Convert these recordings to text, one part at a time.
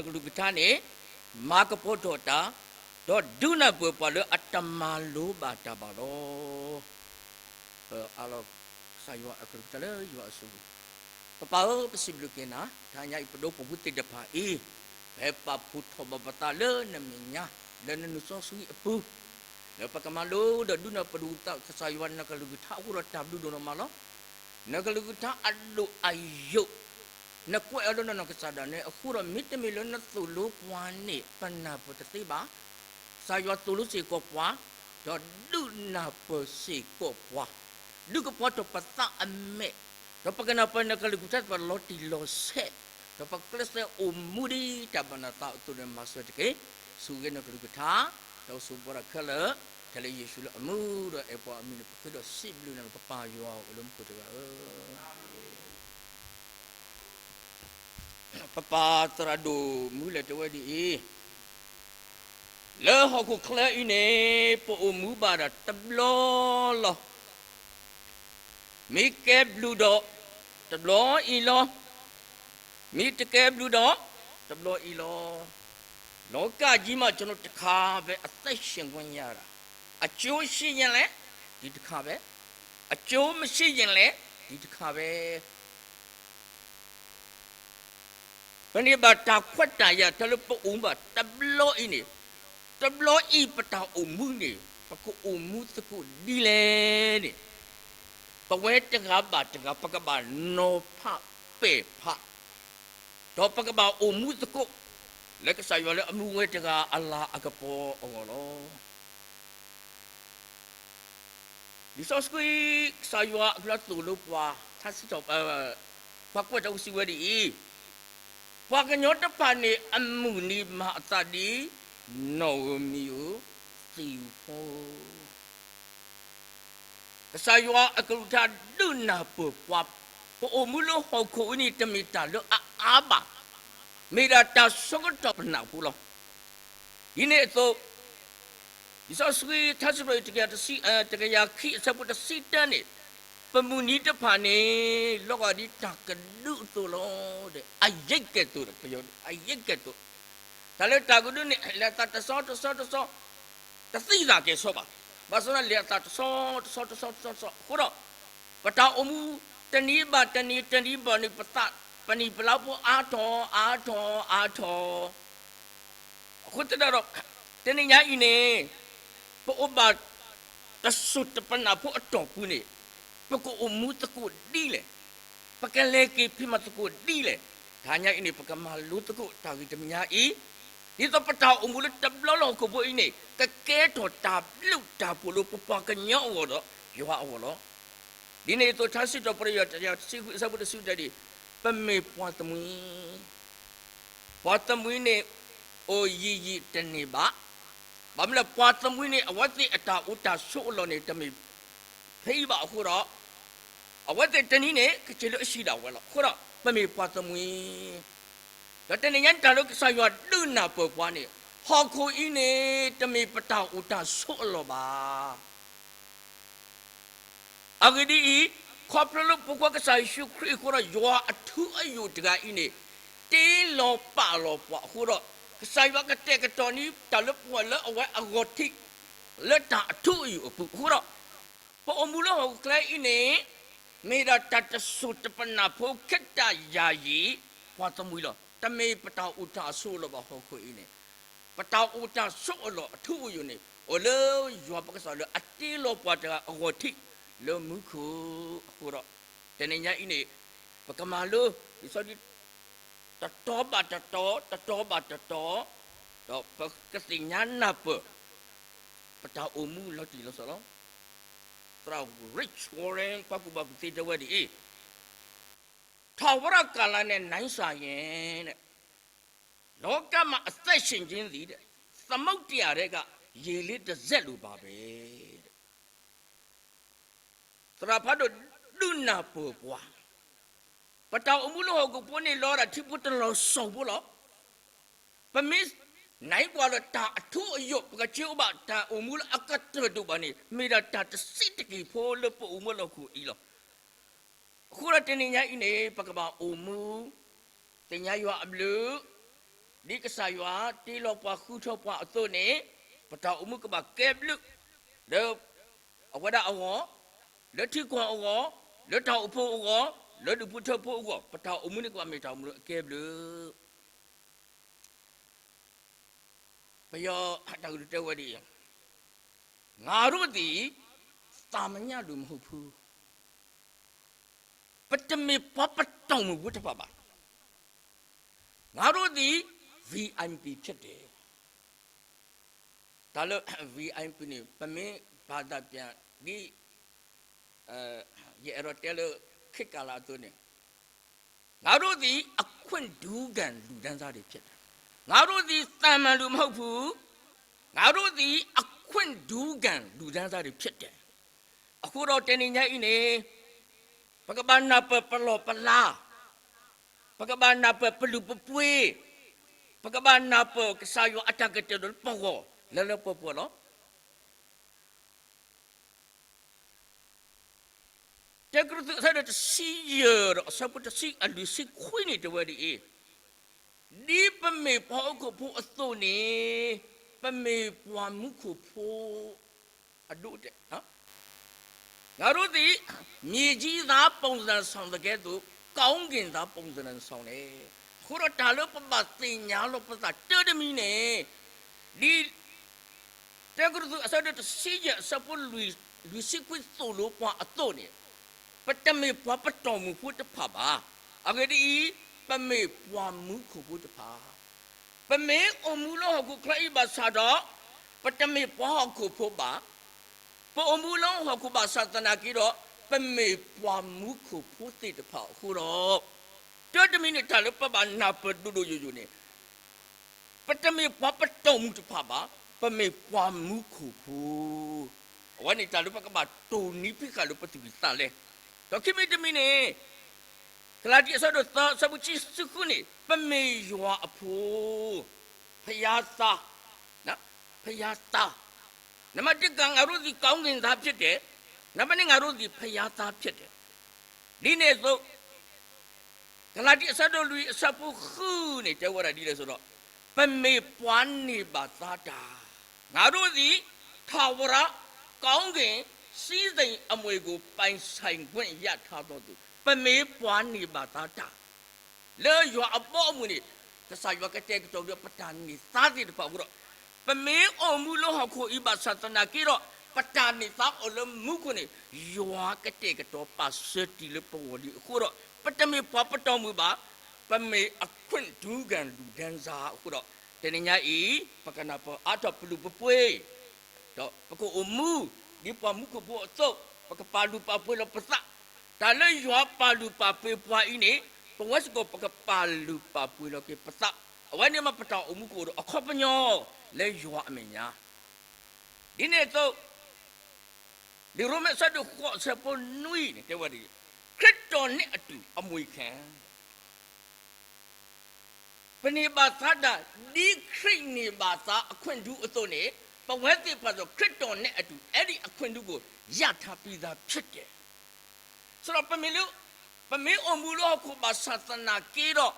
ကလုၢ်ကထါန့ၣ် မၤကပီၤထီၣ်တၢ်, ဒီးဒုးနၢ်ပၢၢ်ပှၤလၢအတမၤလိဘၣ်တၢ်ဘၣ်လီၤ. ပအးလီၤကစၢ်ယွၤအကလုၢ်ကထါလၢယွၤအစိၤ, ပပၢ်ဧၢ, ပစံးဘျုးက့ၤနၤ, တဟါညါအံၤ ပဒီပုၢ်ဝဲၢ်သ့ၣ်တဖၣ်အံၤ, ပဟဲပာ်ဖှိၣ်ထီၣ်ဘၣ်ပသးလၢနမဲာ်ညါ, လၢနနုာ်စီဆှံအပူၤ, လၢပကမၤလိဒီးဒုးနၢ်ပၢၢ်ဒံးသးကစၢ်ယွၤနကလုၢ်ကထါအဃိဒီး တၢ်ဘျုးဒိၣ်နီၢ်မးလီၤ. နကလုၢ်ကထါအဒိၣ်အယိာ်, နကွဲးအီၤလၢနနီၢ်ကစၢ်ဒၣ်နဲအဃိဒီး မ့တမ့ၢ်လၢနသိၣ်လိပှၤန့ၣ် ပနၢ်ပၢၢ်တသ့ဘၣ်. ကစၢ်ယွၤသိၣ်လိစ့ၢ်ကီးပှၤ, ဒီးဒုးနၢ်ပၢၢ်စ့ၢ်ကီးပှၤ, ဒုးကပီၤထီၣ်ပသးအမဲာ်, ဒီးပကနၢ်ပၢၢ်နကလုၢ်ကထါပလီၤတံၢ်လီၤဆဲး, ဒီးပကျဲးစၢးအိၣ်မူဒ်တၢ်ဘၣ်နသးအသိးန့ၣ် မၤစၢၤတက့ၢ်. ဆိၣ်ဂ့ၤနကလုၢ်ကထါ, ဒီးဆိၣ်ဂ့ၤပှၤဒၣ်ခဲလၢာ်, ထဲလၢယ့ၣ်ၡူးလၢအမူဒီးအဲၣ်ပှၤအမံၤန့ၣ် ပဃ့ဒီးစံးဘျုးနၤ ပပၢ်ယွၤအိၣ်လၢမူခိၣ်တဂၤဧၢ. ပပၢ်သရၣ်ဒိၣ်မူလဲၣ်တဲဝဲဒ်အံၤ, လၢဟီၣ်ခိၣ်ချၢအံၤန့ၣ် ပအိၣ်မူဘၣ်ဒၣ်တဘျီလီၤ. မ့ၢ်ကဲဘျုးဒီး တဘျီအံၤလီၤ. မ့ၢ်တကဲဘျုးဒီး တဘျီအံၤလီၤ. လောကကြီးမှာ ကျွန်တော်တစ်ခါပဲ အသက်ရှင်ခွင့်ရတာ, အကျိုးရှိရင်လည်း ဒီတစ်ခါပဲ, အကျိုးမရှိရင်လည်း ဒီတစ်ခါပဲ. ပန့ၢ်ဘၣ်တၢ်ခွဲးတၢ်ယာ်တၢ်လၢပအိၣ်မူဘၣ်တဘျီအံၤန့ၣ်, တဘျီအံၤပတၢ်အိၣ်မူန့ၣ် ပကအိၣ်မူသကိးဒ်လဲၣ်န့ၣ်, ပဝဲတဂၤဘၣ်တဂၤ ပကဘၣ်နီၤဖးပဲာ်ဖး, ဒီးပကဘၣ်အိၣ်မူသကိး လၢကစၢ်ယွၤလၢအမူဝဲတဂၤအလၤအကပီၤအဂီၢ်လီၤ. လံာ်စီဆှံ ကစၢ်ယွၤအကလုၢ်သိၣ်လိပှၤ, ထါစံးထီၣ်, ပှၤကွဲးတၢ်အိၣ်စံးဝဲဒ်အံၤ, ပှၤကညီတဖၣ်န့ၣ် အမုၢ်နံၤမၤအသးဒ် နီၣ်ဧိၤမံၤဧိၤ သံၣ်ဧိၤဖီဧိၤ ကစၢ်ယွၤအကလုၢ်ကထါဒုးနၢ်ပၢၢ်ပှၤ, ပအိၣ်မူလၢဟီၣ်ခိၣ်အံၤန့ၣ် တမ့ၢ်တၢ်လၢအအါဘၣ်, မ့ၢ်ဒၣ်တၢ်ဆၢကတီၢ်ပနၢ်ဖိလီၤ. ဒ်န့ၣ်အသိး, လံာ်စီဆှံထါစံးထီၣ်အံၤ တကယၤခံအဆၢဖိတဆံတၢန့ၣ်, ပမုၢ်နံၤတဖၣ်န့ၣ် လီၤဂာ်ဒ်တၢ်ကဒုအသိးလီၤ. အရိပ်ကဲ့သို့, အရိပ်ကဲ့သို့, တၢ်လၢတၢ်ကဒုန့ၣ် လဲၤအသးတဆီတဆီတဆီ တသံသးကဲၤဆီဘၣ်. ဘၣ်ဆၣ်သနာ်က့ လဲၤအသးတဆီတဆီတဆီတဆီတဆီအဃိဒီး, ပတၢ်အိၣ်မူ တနံၤဘၣ်တနံၤ တနံၤဘၣ်တနံၤ ပသးပနံာ်ပလါဖိအါထီၣ်အါထီၣ်အါထီၣ်, အဃိသတးဒီး တနံၤညါအံၤန့ၣ် ပအိၣ်ဘၣ်တစိၢ်တပနၢ်ဖိအတီၢ်ပူၤန့ၣ် ပကအိၣ်မူသကိးဒ်လဲၣ်, ပကလဲၤက့ၤဖံးမၤသကိးဒ်လဲၣ်, တဟါညါအံၤန့ၣ် ပကမၤလိသကိးတၢ်ဂ့ၢ်တမံၤညါအံၤ, ဒ်သိးပတၢ်အိၣ်မူလၢတဘျီလၢဟီၣ်ခိၣ်ဖိအံၤန့ၣ် ကကဲထီၣ်တၢ်ဘျုးတၢ်ဖှိၣ်လၢပပှၤကညီအဂီၢ်ဒီးယွၤအဂီၢ်လီၤ. ဒ်န့ၣ်အသိး ထါစံးထီၣ်ပတြၢၤယွၤတကယၤတဆံဃုအဆၢဖိတဆံတၢဒ်အံၤ, ပမ့ၢ်ပှၤသမံ, ပှၤသမံန့ၣ် အိၣ်ယံာ်ယံာ်တန့ၢ်ဘၣ်. ဘၣ်မနုၤလဲၣ် ပှၤသမံန့ၣ် အဝဲသ့ၣ်အတၢ်အိၣ်တၢ်ဆိးအလီၢ်န့ၣ် တမ့ၢ်ဖဲအံၤဘၣ်အဃိဒီး, အဝဲသ့ၣ်တနံၤန့ၣ် ကစၢ်လၢအဆံးဒၣ်ဝဲလီၤ. အဃိဒီး ပမ့ၢ်ပှၤသမံ ဒီးတနံၤညါန့ၣ် တၢ်လၢကစၢ်ယွၤဒုးနၢ်ပၢၢ်ပှၤန့ၣ်, ဟီၣ်ခိၣ်အံၤန့ၣ် တမ့ၢ်ပတၢ်အိၣ်တၢ်ဆိးအလီၢ်ဘၣ်. အဂ့ၢ်ဒ်အံၤ, ခီဖျိလၢပဖိခွါကစၢ်ယ့ၣ်ၡူးခရံာ်အဃိဒီး ယွၤအထူအယိာ်တဂၤအံၤန့ၣ် တ့လီၤပာ်လီၤပှၤအဃိဒီး, ကစၢ်ယွၤကတဲာ်ကတီၤန့ၢ်တၢ်လၢပဂီၢ်လၢအဝဲအဂီၢ်ထံး လၢတၢ်အထူအယိာ်အပူၤအဃိဒီး, ပအိၣ်မူလၢဟီၣ်ခိၣ်ချၢအံၤန့ၣ် မ့ၢ်ဒၣ်တၢ်တစိၢ်တပနၢ်ဖိ ခဲတၢ်ယၤယံာ် ပှၤသမံလီၤ. တမ့ၢ်ပတၢ်အိၣ်တၢ်ဆိးအလီၢ်ဘၣ် ဟီၣ်ခိၣ်အံၤန့ၣ်, ပတၢ်အိၣ်တၢ်ဆိးအလီၢ်အထူအယိာ်န့ၣ် အိၣ်လၢယွၤပကစၢ်လၢအတ့လီၤပှၤတဂၤအဂီၢ်ထံး လၢမူခိၣ်အဃိဒီး, တနံၤညါအံၤန့ၣ် ပကမၤလိ လံာ်စီဆှံ တတီၤဘၣ်တတီၤ, တတီၤဘၣ်တတီၤ, ဒီးပကသ့ၣ်ညါနၢ်ပၢၢ် ပတၢ်အိၣ်မူလီၤတံၢ်လီၤဆဲးလီၤ. သရၣ် Rick Warren ပှၤကူၣ်ဘၣ်ကူၣ်သ့တဲဝဲဒ်အံၤ, ထာဝရကာလနဲ့ နှိုင်းယှဉ်ရင် လောကမှာ အသက်ရှင်ခြင်းသည် သမုဒ္ဒရာထဲက ရေလေးတစက်လိုပါပဲ. သရၣ်ဖးဒိၣ်ဒုးနၢ်ပၢၢ်ပှၤ, ပတၢ်အိၣ်မူလၢဟီၣ်ခိၣ်ဖိန့ၣ် လီၤဒၣ်ထံဖိတလီၤစီၤဖိလီၤ. ပမ့ၢ်နၢ်ပၢၢ်လၢတၢ်အထူအယိာ် ပကစၢ်အိၣ်ဘၣ်တၢ်အိၣ်မူလၢအကတၢၢ်ဒိၣ်ဘၣ်န့ၣ် မ့ၢ်ဒၣ်တၢ်တဆံးတက့ၢ်ဖိလၢပအိၣ်မူလၢဟီၣ်ခိၣ်အံၤလီၤ. အဃိဒီးတနံၤညါအံၤန့ၣ် ပကဘၣ်အိၣ်မူ သ့ၣ်ညါယွၤအဘျုး, ဒ်ကစၢ်ယွၤတ့လီၤပှၤဃုထၢပှၤအသိးန့ၣ်, ပတၢ်အိၣ်မူကဘၣ်ကဲဘျုး လၢအဝဲဒၣ်အဂီၢ်, လၢထံကီၢ်အဂီၢ်, လၢတၢ်အိၣ်ဖှိၣ်အဂီၢ်, လၢဒူၣ်ဖိထၢဖိအဂီၢ်, ပတၢ်အိၣ်မူန့ၣ်ကဘၣ်မ့ၢ်တၢ်အိၣ်မူလၢအကဲဘျုး. ပယီၤတၢ်ကတိၤတဲဝဲဒ်အံၤ, ငါတို့သည် သာမညလူမဟုတ်ဘူး, ပတမ့ၢ်ပှၤပတီၢ်မုၢ်ဖိတဖၣ်ဘၣ်. ငါတို့သည် VIP ဖြစ်တယ်. တၢ်လၢ VIP န့ၣ် ပမ့ၢ်ဘာသာပြန် ဒ် ယအဲၣ်ဒိးတဲလၢခေတ်ကာလအသိးန့ၣ်, ငါတို့သည် အခွင့်ထူးခံလူတန်းစားတွေဖြစ်တယ်. ငါတို့သည် သာမန်လူမဟုတ်ဘူး, ငါတို့သည် အခွင့်ထူးခံလူတန်းစားတွေဖြစ်တယ်. အဃိဒီးတနံၤညါအံၤန့ၣ်, ပကဘၣ်နၢ်ပၢၢ်ပလီၢ်ပလၤ, ပကဘၣ်နၢ်ပၢၢ်ပလုၢ်ပပှ့ၤ, ပကဘၣ်နၢ်ပၢၢ်ကစၢ်ယွၤအတၢ်ကတဲာ်ကတီၤလၢပဂီၢ် လၢလၢပှဲၤပှဲၤလီၤ. တၢကရူၢ်သူးအဆၢဒိၣ်တဆံယဲၢ်ဒီးအဆၢဖိတဆံအလွံၢ်ဆံခွံန့ၣ်တဲဝဲဒ်အံၤ, ဒ်ပမ့ၢ်ပှၤဟီၣ်ခိၣ်ဖိအသိးန့ၣ်, ပမ့ၢ်ပှၤမူခိၣ်ဖိ အဒိအတဲာ်, ငါတို့သည် မြေကြီးသားပုံစံဆောင်သကဲ့သို့ ကောင်းကင်သားပုံစံဆောင်လ့ၣ်. အဃိဒီးတၢ်လၢပဘၣ်သ့ၣ်ညါလီၤပသးတၢ်တမံၤန့ၣ်, ဒ် တၢကရူၢ်သူးအဆၢဒိၣ်တဆံယဲၢ်အဆၢဖိလွံၢ်ဆံခွံသိၣ်လိပှၤအသိးန့ၣ်, ပတမ့ၢ်ပှၤပတီၢ်မုၢ်ဖိတဖၣ်ဘၣ်. အဂ့ၢ်ဒ်အံၤ, ပမ့ၢ်ပှၤမူခိၣ်ဖိတဖၣ် ပမ့ၢ်အိၣ်မူလၢဟီၣ်ခိၣ်ချၢအံၤဘၣ်ဆၣ်ဒီး, ပတမ့ၢ်ပှၤဟီၣ်ခိၣ်ဖိဘၣ်. ပအိၣ်မူလၢဟီၣ်ခိၣ်ဘၣ်ဆၣ်သနာ်က့ဒီး, ပမ့ၢ်ပှၤမူခိၣ်ဖိသ့ၣ်တဖၣ်အဃိဒီး, တၢတမံၤန့ၣ်တၢ်လၢပဘၣ်နၢ်ပၢၢ်ဒိၣ်ဒိၣ်ယိာ်ယိာ်န့ၣ်, ပတမ့ၢ်ပှၤပတီၢ်မုၢ်တဖၣ်ဘၣ်, ပမ့ၢ်ပှၤမူခိၣ်ဖိ. အဝဲန့ၣ်တၢ်လၢပကဘၣ်တိၢ်နီၣ်ဖံးဃာ်လၢပသူၣ်ကံၢ်သးလဲ, ဒီးခံမံၤတမံၤန့ၣ်, ကလၤတံ အဆၢဒိၣ်သၢ အဆၢဖိခံဆံဃုန့ၣ်, ပမ့ၢ်ယွၤအဖိ, ဖယါသါ, ဖယါသါ, နမ့ၢ်တကး ငါတို့သည် ကောင်းကင်သားဖြစ်တယ်, နမ့ၢ်န့ၣ် ငါတို့သည် ဖယါသါဖြစ်တယ်. ဒ်န့ၣ်အသိး ကလၤတံ အဆၢဒိၣ်လွံၢ် အဆၢဖိဃုန့ၣ် တဲဝဲဒၣ်ဒ်လဲၣ်ဆိုတော့, ပမ့ၢ်ပှၤန့ၢ်ဘၣ်သါတၢ်, ငါတို့သည် ထာဝရကောင်းကင်စည်းစိမ်အမွေကို ပိုင်ဆိုင်ခွင့်ရထားသောသူ, ပမ့ၢ်ပှၤန့ၢ်ဘၣ်သါတၢ် လၢယွၤအဘီအမုၢ်န့ၣ်, ကစၢ်ယွၤကတဲာ်ကတီၤဒီးပတၢ်န့ၢ်သါသ့ၣ်တဖၣ်အဃိဒီး, ပမ့ၢ်အိၣ်မူလၢဟီၣ်ခိၣ်အံၤဘၣ်ဆၣ်သနာ်က့ဒီး, ပတၢ်န့ၢ်သါအိၣ်လၢမူခိၣ်န့ၣ်, ယွၤကတဲာ်ကတီၤပာ်စၢၤတံၢ်လၢပဂီၢ်လံအဃိဒီး, ပတမ့ၢ်ပှၤပတီၢ်မုၢ်ဘၣ်, ပမ့ၢ်အခွင့်ထူးခံလူတန်းစားအဃိဒီး, တနံၤညါအံၤ ပကနၢ်ပၢၢ်အါထီၣ်ပလုၢ်ပပှ့ၤ ဒီးပကအိၣ်မူ ဒ်ပှၤမူခိၣ်ဖိအသိး, ပကပာ်လုၢ်ပာ်ပှ့ၤလီၤပသး, တၢ်လၢယွၤပာ်လုၢ်ပာ်ပှ့ၤပှၤအံၤန့ၣ်, ပဝဲစ့ၢ်ကီးပကပာ်လုၢ်ပာ်ပှ့ၤလီၤက့ၤပသး, အဝဲန့ၣ်မ့ၢ်ပတၢ်အိၣ်မူကအိၣ်ဒီးအခီပညီ လၢယွၤအမဲာ်ညါ ဒ်န့ၣ်အသိး, လံာ်ရိမ့ၤအဆၢဒိၣ်ဃိးအဆၢဖိနွံန့ၣ် တဲဝဲဒ်အံၤ, ခရစ်တော်နဲ့အတူအမွေခံ ပန့ၢ်ဘၣ်သါတၢ်, ဒ်ခရစ်န့ၢ်ဘၣ်သါအခွင့်ထူးအသိးန့ၣ်, ပဝဲသ့ၣ်တဖၣ်စ့ၢ်ကီး ခရစ်တော်နဲ့အတူ အဲဒီအခွင့်ထူးကို ရထားပြီးသားဖြစ်တယ်. ဆိုတော့ ပမ့ၢ်လၢ, ပမ့ၢ်အိၣ်မူလၢဟီၣ်ခိၣ်ဘၣ်ဆၣ်သနာ်က့ဒီး,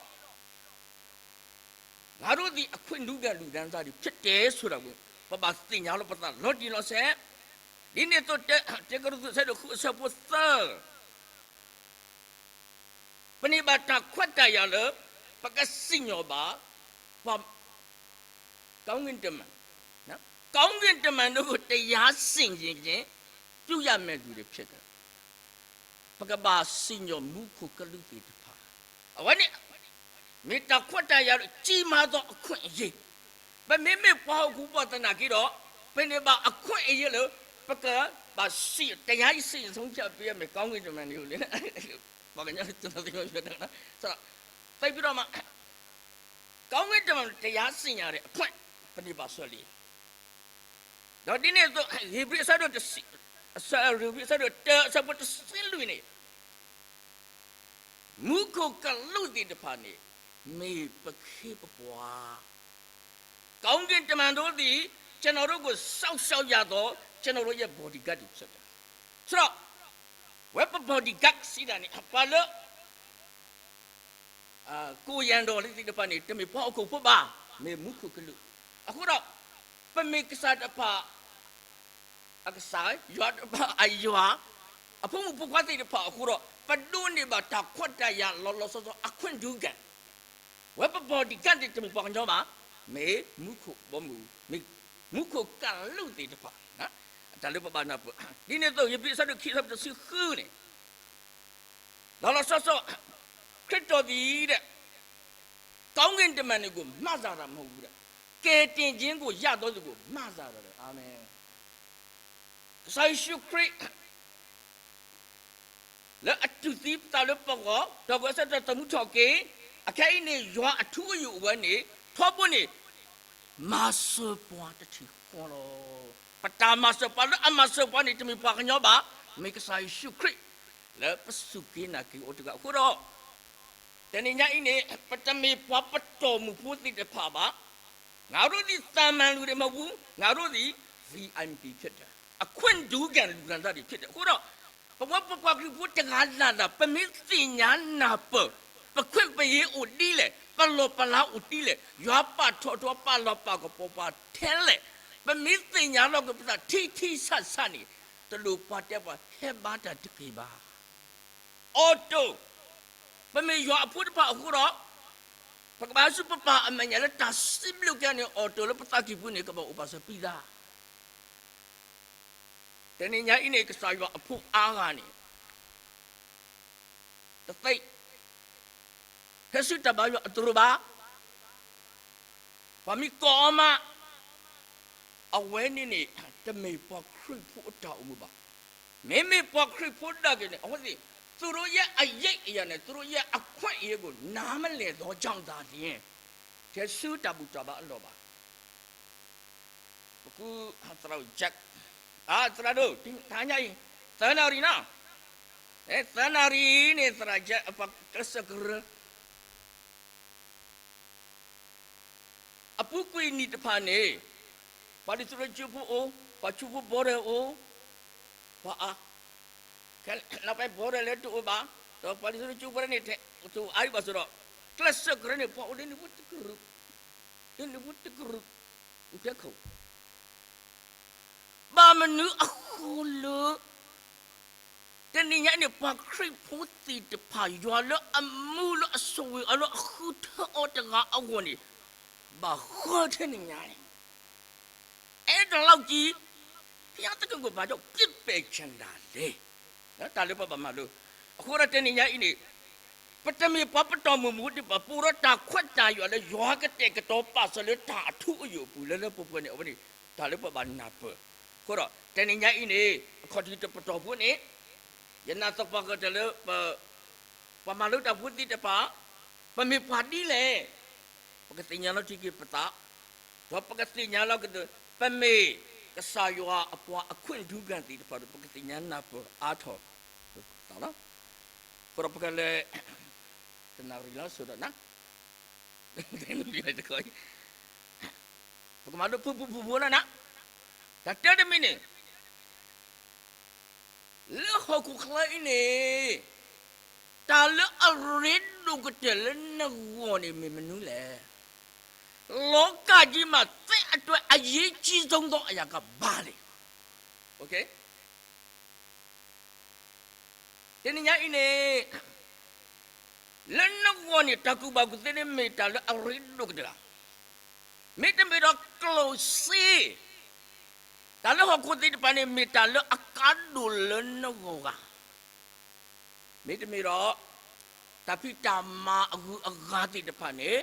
ငါတို့သည် အခွင့်ထူးခံလူတန်းစားတွေဖြစ်တယ်ဆိုတာကို ပဘၣ်သ့ၣ်ညါလီၤပသးလီၤတံၢ်လီၤဆဲး, ဒ်န့ၣ်အသိး တၢကရူၢ်သူးအဆၢဒိၣ်ဃုအဆၢဖိသၢ ပန့ၢ်ဘၣ်တၢ်ခွဲးတၢ်ယာ်လၢ ပကစံၣ်ညီၣ်ဘၣ် ပှၤ ကောင်းကင်တမန်, ကောင်းကင်တမန်တို့ကို တရားစီရင်ခြင်း ပြုရမယ့်သူတွေဖြစ်တယ်. ပကဘၣ်စံၣ်ညီၣ်မူခိၣ်ကလူးသ့ၣ်တဖၣ်, အဝဲန့ၣ် မ့ၢ်တၢ်ခွဲးတၢ်ယာ်လၢ ကြီးမားသောအခွင့်အရေး, ပမ့မ့ၢ်ပှၤဟီၣ်ခိၣ်ဖိသနာ်က့ဒီး, ပန့ၢ်ဘၣ်အခွင့်အရေးလၢ ပကဘၣ်စံၣ်, တရားစီရင်ဆုံးဖြတ်ပေးရမယ် ကောင်းကင်တမန်တွေကို ပှၤကညီ သိပြီးတော့မှ ကောင်းကင်တမန် တရားစီရင်ရတဲ့အခွင့် ပန့ၢ်ဘၣ်စ့ၢ်ကီးလံ. ဒီးဒ်န့ၣ်အသိး ဧ့ၤဘြံၤအဆၢဒိၣ်တဆံ, ဧ့ၤဘြံၤအဆၢဒိၣ်တၢ အဆၢဖိတဆံလွံၢ်န့ၣ်, မူခိၣ်ကလူးသ့ၣ်တဖၣ်န့ၣ် မ့ၢ်ပခ့ပပှၤ, ကောင်းကင်တမန်တို့သည် ကျွန်တော်တို့ကို စောင့်ရှောက်ကြသော် ကျွန်တော်တို့ရဲ့ bodyguard တွေဖြစ်တယ်. ဆိုတော့ ဝဲပ bodyguard စံးတၢ်န့ၣ် ပှၤလၢ ကိၣ်ယၢ်ဒီးလၢသ့ၣ်တဖၣ်န့ၣ် တမ့ၢ်ပှၤဟီၣ်ခိၣ်ဖိဘၣ်, မ့ၢ်မူခိၣ်ကလူး. အဃိဒီး ပမ့ၢ်ကစၢ်တဖၣ် အကစၢ်, ယွၤတဖၣ်အယွၤ, အဖိမုၣ်ဖိခွါသ့ၣ်တဖၣ်အဃိဒီး ပဒိးန့ၢ်ဘၣ်တၢ်ခွဲးတၢ်ယာ်လီၤလီၤဆီဆီ အခွင့်ဒုခံ ဝဲပ bodyguard န့ၣ် တမ့ၢ်ပှၤကညီဘၣ်, မ့ၢ်မူခိၣ်ဘီမုၢ်, မ့ၢ်မူခိၣ်ကလူးသ့ၣ်တဖၣ်, တၢ်လၢပဘၣ်နၢ်ပၢၢ်. ဒ်န့ၣ်အသိး ယဖံးအဆၢဒိၣ်ခံ အဆၢဖိတဆံဃုန့ၣ် လီၤလီၤဆီဆီ ခရစ်တော်သည်တဲ့ ကောင်းကင်တမံၤကို မစတာမဟုတ်ဘူးတဲ့, ကယ်တင်ခြင်းကို ရသောသူကို မစတာတဲ့. အာမင်. ကစၢ်ယ့ၣ်ၡူးခရံာ် လၢအတူၢ်သံပသးလၢပဂီၢ်, ဒီးကစၢ်တၢ်သမူထီၣ်က့ၤ, အခဲအံၤန့ၣ် ယွၤအထူအယိာ်ဝဲန့ၣ် ထီဘိန့ၣ် မၤစၢၤပှၤတထံၣ်ဃီလီၤ. ပတၢ်မၤစၢၤပှၤလၢအမၤစၢၤပှၤန့ၣ် တမ့ၢ်ပှၤကညီဘၣ်, မ့ၢ်ကစၢ်ယ့ၣ်ၡူးခရံာ် လၢပစူၢ်က့ၤနာ်က့ၤအီၤတဂၤအဃိဒီး တနံၤညါအံၤန့ၣ် ပတမ့ၢ်ပှၤပတီၢ်မုၢ်ဖိသ့ၣ်တဖၣ်ဘၣ်. ငါတို့သည်သာမန်လူတွေမဟုတ်ဘူး, ငါတို့သည် VIP ဖြစ်တယ်, အခွင့်ဒုခံလူခံသားတွေဖြစ်တယ်. အဃိဒီး ပဝဲပပှၤခရံာ်ဖိတဂၤလၢ်လၢ် ပမ့ၢ်သ့ၣ်ညါနၢ်ပၢၢ် ပခွင့်ပေးအိၣ်ဒ်လဲၣ်, ပလီၢ်ပလၤအိၣ်ဒ်လဲၣ်, ယွၤပာ်ထီၣ်ထီပာ်လီၤပာ်ကပီၤပှၤထဲလဲၣ်, ပမ့ၢ်သ့ၣ်ညါလီၤက့ၤပသးထံထံဆးဆးန့ၣ် တလိၣ်ပှၤတဲပှၤဟဲဘါတၢ်တက့ၢ်ဘၣ်. အီၤတိၢ်, ပမ့ၢ်ယွၤအဖိတဖၣ်အဃိဒီး ပကဘၣ်ဟဲဆူပပၢ်အမဲာ်ညါလၢတၢ်စံးဘျုးကဲန့ၣ် အီၤတိၢ်လၢပသးကံၢ်ပူၤန့ၣ် ကဘၣ်အိၣ်ပာ်စၢၤပံသး. တနံၤညါအံၤန့ၣ် ကစၢ်ယွၤအဖိအါဂၤန့ၣ် တသ့ ဟဲဆူတၢ်ဘါယွၤအသရိာ်ဘၣ်. ပှၤမ့ၢ်ကိးအီၤမး အဝဲန့ၣ်န့ၣ် တမ့ၢ်ပှၤခရံာ်ဖိအတၢ်အိၣ်မူဘၣ်. မ့မ့ၢ်ပှၤခရံာ်ဖိဒၣ်က့ၤန့ၣ် အဝဲသ့ၣ် သူတို့ရဲ့အရိပ်အရာနဲ့ သူတို့ရဲ့အခွင့်အရေးကို နားမလည်သောကြောင့်သာလျှင် ထဲဆူတၢ်ဘူၣ်တၢ်ဘါအလီၢ်ဘၣ်. ပကူသရၣ် Jack, သရၣ်ဒိၣ် တဟါညါအံၤ သၢနၣ်ရံၣ်နီၤ, သၢနၣ်ရံၣ်န့ၣ် သရၣ် Jack အပှၤကျဲးစၢးကရၢ အပူၤကွံာ်နံၣ်တဖၣ်န့ၣ် ပှၤလံာ်စီဆှံကၠိဖိအိၣ်, ပှၤကၠိဖိဘီဒဲးအိၣ်, ပှၤအါ, ခဲလၢာ်ဘီဒဲးလၢတအိၣ်ဘၣ်, ဒီးပှၤလံာ်စီဆှံကၠိဖိန့ၣ် တအိၣ်အါဒံးဘၣ်ဆိုဒီး ကျဲးစၢးကရၢန့ၣ် ပှၤအိၣ်လၢနံၣ်ဖိတကရူၢ်, လၢနံၣ်ဖိတကရူၢ်, အိၣ်ဖဲခိၣ် ဘၣ်မနုၤအဃိလၢ တနံၤညါအံၤန့ၣ် ပှၤခရံာ်ဖိသ့ၣ်တဖၣ် ယွၤလၢအမူလၢအဆိၣ်ဂ့ၤအီၤလၢအဃုထၢအီၤတဂၤအဂီၢ်န့ၣ် ဘၣ်ဃုထၢနံၤညါန့ၣ် အဲၣ်ဒိးလီၤကံ ဘုရားသခင်ကို ဘာကြောင့်ပြစ်ပယ်ချင်တာလဲ တၢ်လၢပဘၣ်မၤလိ အဃိဒီးတနံၤညါအံၤန့ၣ် ပတမ့ၢ်ပှၤပတီၢ်မုၢ်မူဒံးဘၣ် ပအိၣ်ဒီးတၢ်ခွဲးတၢ်ယာ်လၢယွၤကတဲာ်ကတီၤပာ်စၢၤလၢတၢ်အထူအယိာ်အပူၤလၢလၢပှဲၤပှဲၤန့ၣ် အဝဲန့ၣ် တၢ်လၢပဘၣ်နၢ်ပၢၢ်. အဃိဒီး တနံၤညါအံၤန့ၣ် အခီၣ်ထံးတပတီၢ်ဖိန့ၣ် ယနာ်သပှၢ်ကတၢၢ်လၢ ပှၤမၤလိတၢ်ဖိသ့ၣ်တဖၣ် ပမ့ၢ်ပှၤဒ်လဲၣ် ပကသ့ၣ်ညါလီၤတံၢ်က့ၤပသး ဒီးပကသ့ၣ်ညါလီၤက့ၤ ပမ့ၢ်ကစၢ်ယွၤအပှၤအခွင့်ဒုခံသ့ၣ်တဖၣ်ဒီး ပကသ့ၣ်ညါနၢ်ပၢၢ်အါထီၣ်သးလီၤ. အဃိဒီးပကလဲၤ တနၣ်ရံၣ်လီၤစိၤဒီးနၤ ပကမၤလိဖုၣ်ဖုၣ်ဖိဖိလီၤနၤ တၢ်တၢတမံၤန့ၣ် လၢဟီၣ်ခိၣ်ချၢအံၤန့ၣ် တၢ်လၢအရ့ဒိၣ်ကတၢၢ်လၢနဂီၢ်န့ၣ်မ့ၢ်မနုၤလဲၣ်. လောကကြီးမှာသင့်အတွက်အရေးကြီးဆုံးသောအရာကဘာလဲ တနံၤညါအံၤန့ၣ် လၢနဂီၢ်န့ၣ် တၢ်ကူၣ်ဘၣ်ကူၣ်သ့န့ၣ်မ့ၢ်တၢ်လၢအရ့ဒိၣ်ကတၢၢ်ဧါ. မ့တမ့ၢ်ဒီးကျိၣ်စ့ တၢ်လၢဟီၣ်ခိၣ်သ့ၣ်တဖၣ်န့ၣ် မ့ၢ်တၢ်လၢအကါဒိၣ်လၢနဂီၢ်ဧါ. မ့တမ့ၢ်ဒီး တၢ်ဖံးတၢ်မၤအဂုၤအဂၤသ့ၣ်တဖၣ်န့ၣ်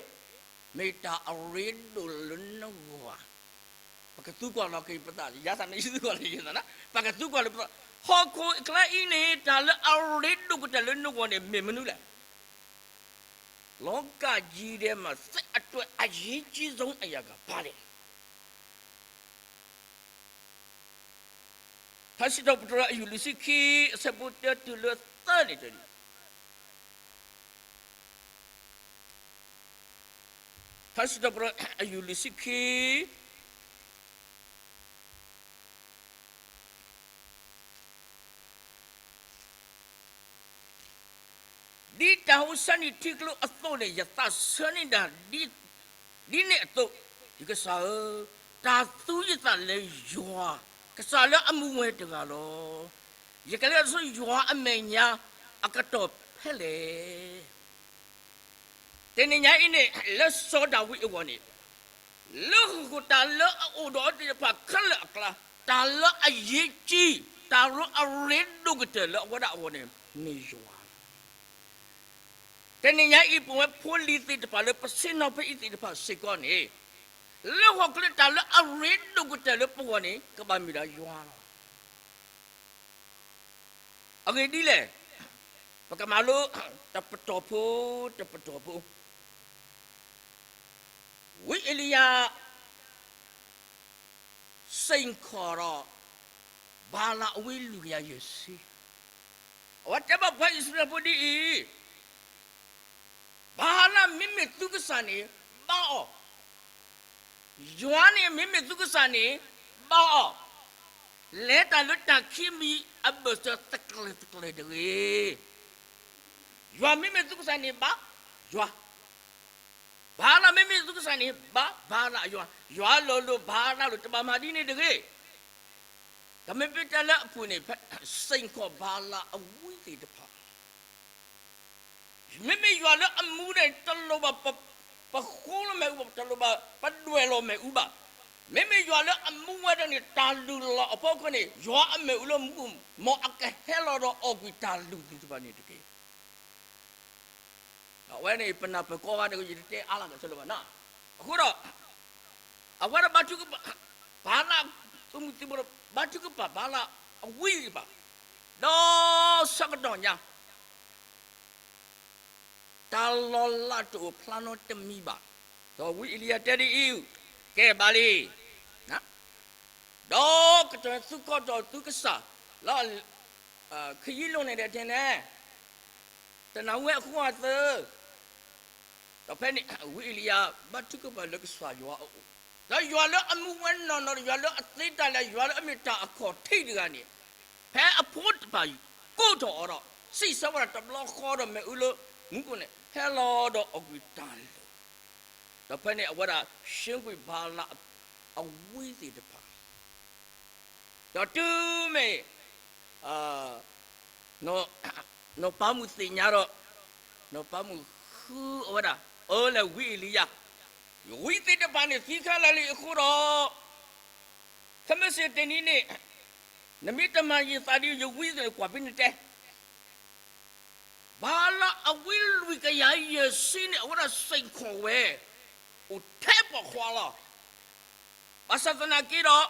မ့ၢ်တၢ်အရ့ဒိၣ်လၢနဂီၢ်ဧါ. ပကသံကွၢ်လီၤက့ၤပသး ယၤသးန့ၣ် ယသံကွၢ်လီၤက့ၤသး ပကသံကွၢ်လီၤပသး ဟီၣ်ခိၣ်အချၢအံၤန့ၣ် တၢ်လၢအရ့ဒိၣ်ကတၢၢ်လၢနဂီၢ်န့ၣ် မ့ၢ်မနုၤလဲၣ်. လောကကြီးထဲမှာ သင့်အတွက်အရေးကြီးဆုံးအရာကဘာလဲ ထါစံးထီၣ်ပတြၢၤ အယူၢ်လွံၢ်ဆံခံ အဆၢဖိတၢတုၤလၢသၢန့ၣ်တဒ် ထါစံးထီၣ်ပတြၢၤ အယူၢ်လွံၢ်ဆံခံ ဒ်တၢ်ဟူးဆါနံၣ်ထံကျိအသိးန့ၣ် ယသးဆၢန့ၢ်ဒၣ်ဒ်န့ၣ်အသိး, ယကစၢ်ဧၢ, တၢ်သူယသးလၢယွၤ, ကစၢ်လၢအမူဝဲတဂၤလီၤ. ယကလဲၤဆူယွၤအမဲာ်ညါအကတီၢ်ဖဲလဲၣ်. တနံၤညါအံၤန့ၣ် လၢစီၤဒၤဝံးအဂီၢ်န့ၣ်, လၢဟီၣ်ခိၣ်တၢ်လၢအအိၣ်ဒီးအီၤသ့ၣ်တဖၣ်ခဲလၢာ်အကျါ, တၢ်လၢအရေးကြီး, တၢ်လၢအရ့ဒိၣ်ကတၢၢ်လၢအဝဲဒၣ်အဂီၢ်န့ၣ် မ့ၢ်ယွၤလီၤ. တနံၤညါအံၤ ပဝဲဖိလံၤသ့ၣ်တဖၣ်လၢပဆ့ၣ်နီၤဖဲအံၤသ့ၣ်တဖၣ်စ့ၢ်ကီးန့ၣ်, လၢဟီၣ်ခိၣ်ချၢတၢ်လၢအရ့ဒိၣ်ကတၢၢ်လၢပဂီၢ်န့ၣ် ကဘၣ်မ့ၢ်ဒၣ်ယွၤလီၤ. အဂ့ၢ်ဒ်လဲၣ်, ပကမၤလိတပတီၢ်ဖိ, တပတီၢ်ဖိ, ဝံအ့လံယၤ စ့ၢ်ကီးဒီး ဘၤလးအဝံလွံၢ်ကယၤယဲၢ်ဆံ, အဝဲတဲဘၣ်ပှၤအံၣ်စရ့လးဖိဒ်အံၤ, ဘၤလးမ့မ့ၢ်သုကစၢ်န့ၣ် ဘါအီၤ, ယွၤန့ၣ်မ့မ့ၢ်သုကစၢ်န့ၣ် ဘါအီၤ, လဲၤတၢ်လၢတၢ်ခံမံၤအဘၢၣ်စၢၤသကျၢၤသကျၢၤတဂ့ၤ. ယွၤမ့မ့ၢ်သုကစၢ်န့ၣ် ဘါယွၤ, ဘၤလးမ့မ့ၢ်သုကစၢ်န့ၣ် ဘါဘၤလးယွၤ, ယွၤလီၤလိာ်ဘၤလးလိာ် တဘၣ်မၤဒ်န့ၣ်တဂ့ၤ. တမ့ၢ်ပတဲလၢအပူၤန့ၣ် စ့ၢ်ကီးဘၤလးအဝံသ့ၣ်တဖၣ် မ့မ့ၢ်ယွၤလၢအမူန့ၣ် တလိၣ်ဘၣ်ပဃိလီၤမ့ၣ်အူဘၣ်, တလိၣ်ဘၣ်ပဒွဲၣ်လီၤမ့ၣ်အူဘၣ်. မ့မ့ၢ်ယွၤလၢအမူဝဲဒၣ်န့ၣ် တၢ်လုၢ်လီၤအဖီခိၣ်န့ၣ် ယွၤအမ့ၣ်အူလၢမူ မ်အကဟဲလီၤဒီးအီၣ်ကွံာ်တၢ်လုၢ်သ့ၣ်တဖၣ်န့ၣ်တက့ၢ်. အဝဲန့ၣ် ပနၢ်ပၢၢ်ကိးဂၤဒဲး ယတတဲအါလၢကဆၢလၢၤဘၣ်နီၤ. အဃိဒီး အဝဲဒၣ်ဘါထုကဖၣ်, ဘၤလး သုးမုၢ်သံၣ်ဘိဒီး ဘါထုကဖၣ်ဘၤလးအဝံသ့ၣ်တဖၣ်, ဒီးဆၢကတီၢ်ညါ တၢ်လီၤလးတအိၣ်ဖျါနီတမံၤဘၣ်. ဒီးဝံအ့လံယၤတဲဒ်အံၤ, ကဲဘၣ်လံ, ဒီးကတီၢ်သုးခီၣ်ထီၣ်သုကစၢ်လၢ ခယံလိၤန့ၣ်ဒဲးတဲန့ၣ်, တနၢ်ဟူဝဲအဃိအသၢ, ဒီးဖဲန့ၣ် ဝံအ့လံယၤ ဘါထုကဖၣ်လၢကစၢ်ယွၤအအိၣ်, ဒီးယွၤလၢအမူဝဲနီၢ်နီၢ်ဒီး ယွၤလၢအသ့တၢ်လၢ ယွၤလၢအမ့ၢ်တၢ်အခီၣ်ထံးတဂၤန့ၣ်, ဖဲအဖိတဖၣ်ကိးထီၣ်အီၤဒီး စံးဆၢဝဲဒၣ်တဘျီဃီဒီးမ့ၣ်အူလၢမူခိၣ်န့ၣ် ဟဲလီၤဒီးအီၣ်ကွံာ်တၢ်လုၢ်, ဒီးဖဲန့ၣ်အဝဲဒၣ် ဆှၢကွံာ်ဘၤလးအဝံသ့ၣ်တဖၣ် ဒီးတုၤမ့ၢ် နီၢ်ပၤမုၣ်သ့ၣ်ညါဒီး နီၢ်ပၤမုၣ်ဃုအဝဲဒၣ်, အၢ လဲၤဝံအ့လံယၤ, ယဝံသ့ၣ်တဖၣ်န့ၣ်သံခဲလၢာ်လံအဃိဒီး, ခဲမုၢ်ဆ့ၣ်တနံၤန့ၣ် နမ့ၢ်တမၤယသးဒီးယဝံသ့ၣ်န့ၣ် ကွၢ်ဖဲနတဲ ဘၤလးအဝံလွံၢ်ကယၤယဲၢ်ဆံန့ၣ် အဝဲဒၣ်စ့ၢ်ကီးဝဲ အိၣ်ထဲပိာ်ခွါလီၤ. ဘၣ်ဆၣ်သနာ်က့ဒီး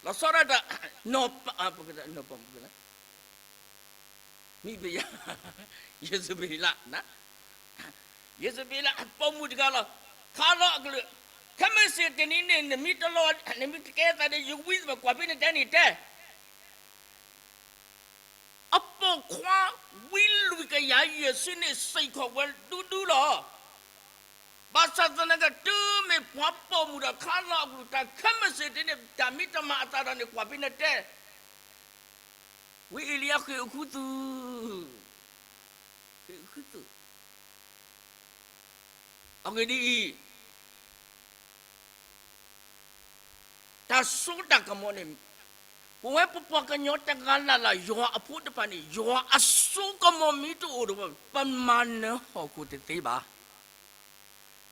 လီၤဆီဒၣ်တၢ် နီၢ်ပၤမုၣ် မံပယၤ ယ့ၣ်စဘ့းလး, ယ့ၣ်စဘ့းလးအပိာ်မုၣ်တဂၤလီၤ. ခါလီၤအကလုာ်, ခဲမုၢ်ဆ့ၣ်တနံၤန့ၣ် နမ့ၢ်တလီၤ, နမ့ၢ်တကဲသးဒီးယဝံသ့ၣ်တဖၣ် ကွၢ်ဖဲနတဲန့ၣ်တဲ အပိာ်ခွါဝံလွံၢ်ကယၤယဲၢ်ဆံန့ၣ် စ့ၢ်ကီးဝဲဒူဒူလီၤ. ဘၣ်ဆၣ်သနာ်က့ တုၤမ့ၢ်ပှၤပိာ်မုၣ်ဒီးခါလီၤအကလုာ် တၢ်ခဲမုၢ်ဆ့ၣ်တနံၤန့ၣ် တၢ်မ့ၢ်တမၤအသးဒီးန့ၣ် ကွၢ်ဖဲနတဲ ဝံအ့လံယၤဃ့ၢ်အိၣ်ခူသူၣ်, ဃ့ၢ်အိၣ်ခူသူၣ်. အဂ့ၢ်ဒ်အံၤ, တၢ်စိတၢ်ကမီၤန့ၣ်, ပဝဲပပှၤကညီတဂၤလၢ်လၢ် ယွၤအဖိတဖၣ်န့ၣ် ယွၤအစိကမီၤမ့ၢ်တအိၣ်ဒီးပှၤ ပမၤနၢၤဟီၣ်ခိၣ်တသ့ဘၣ်.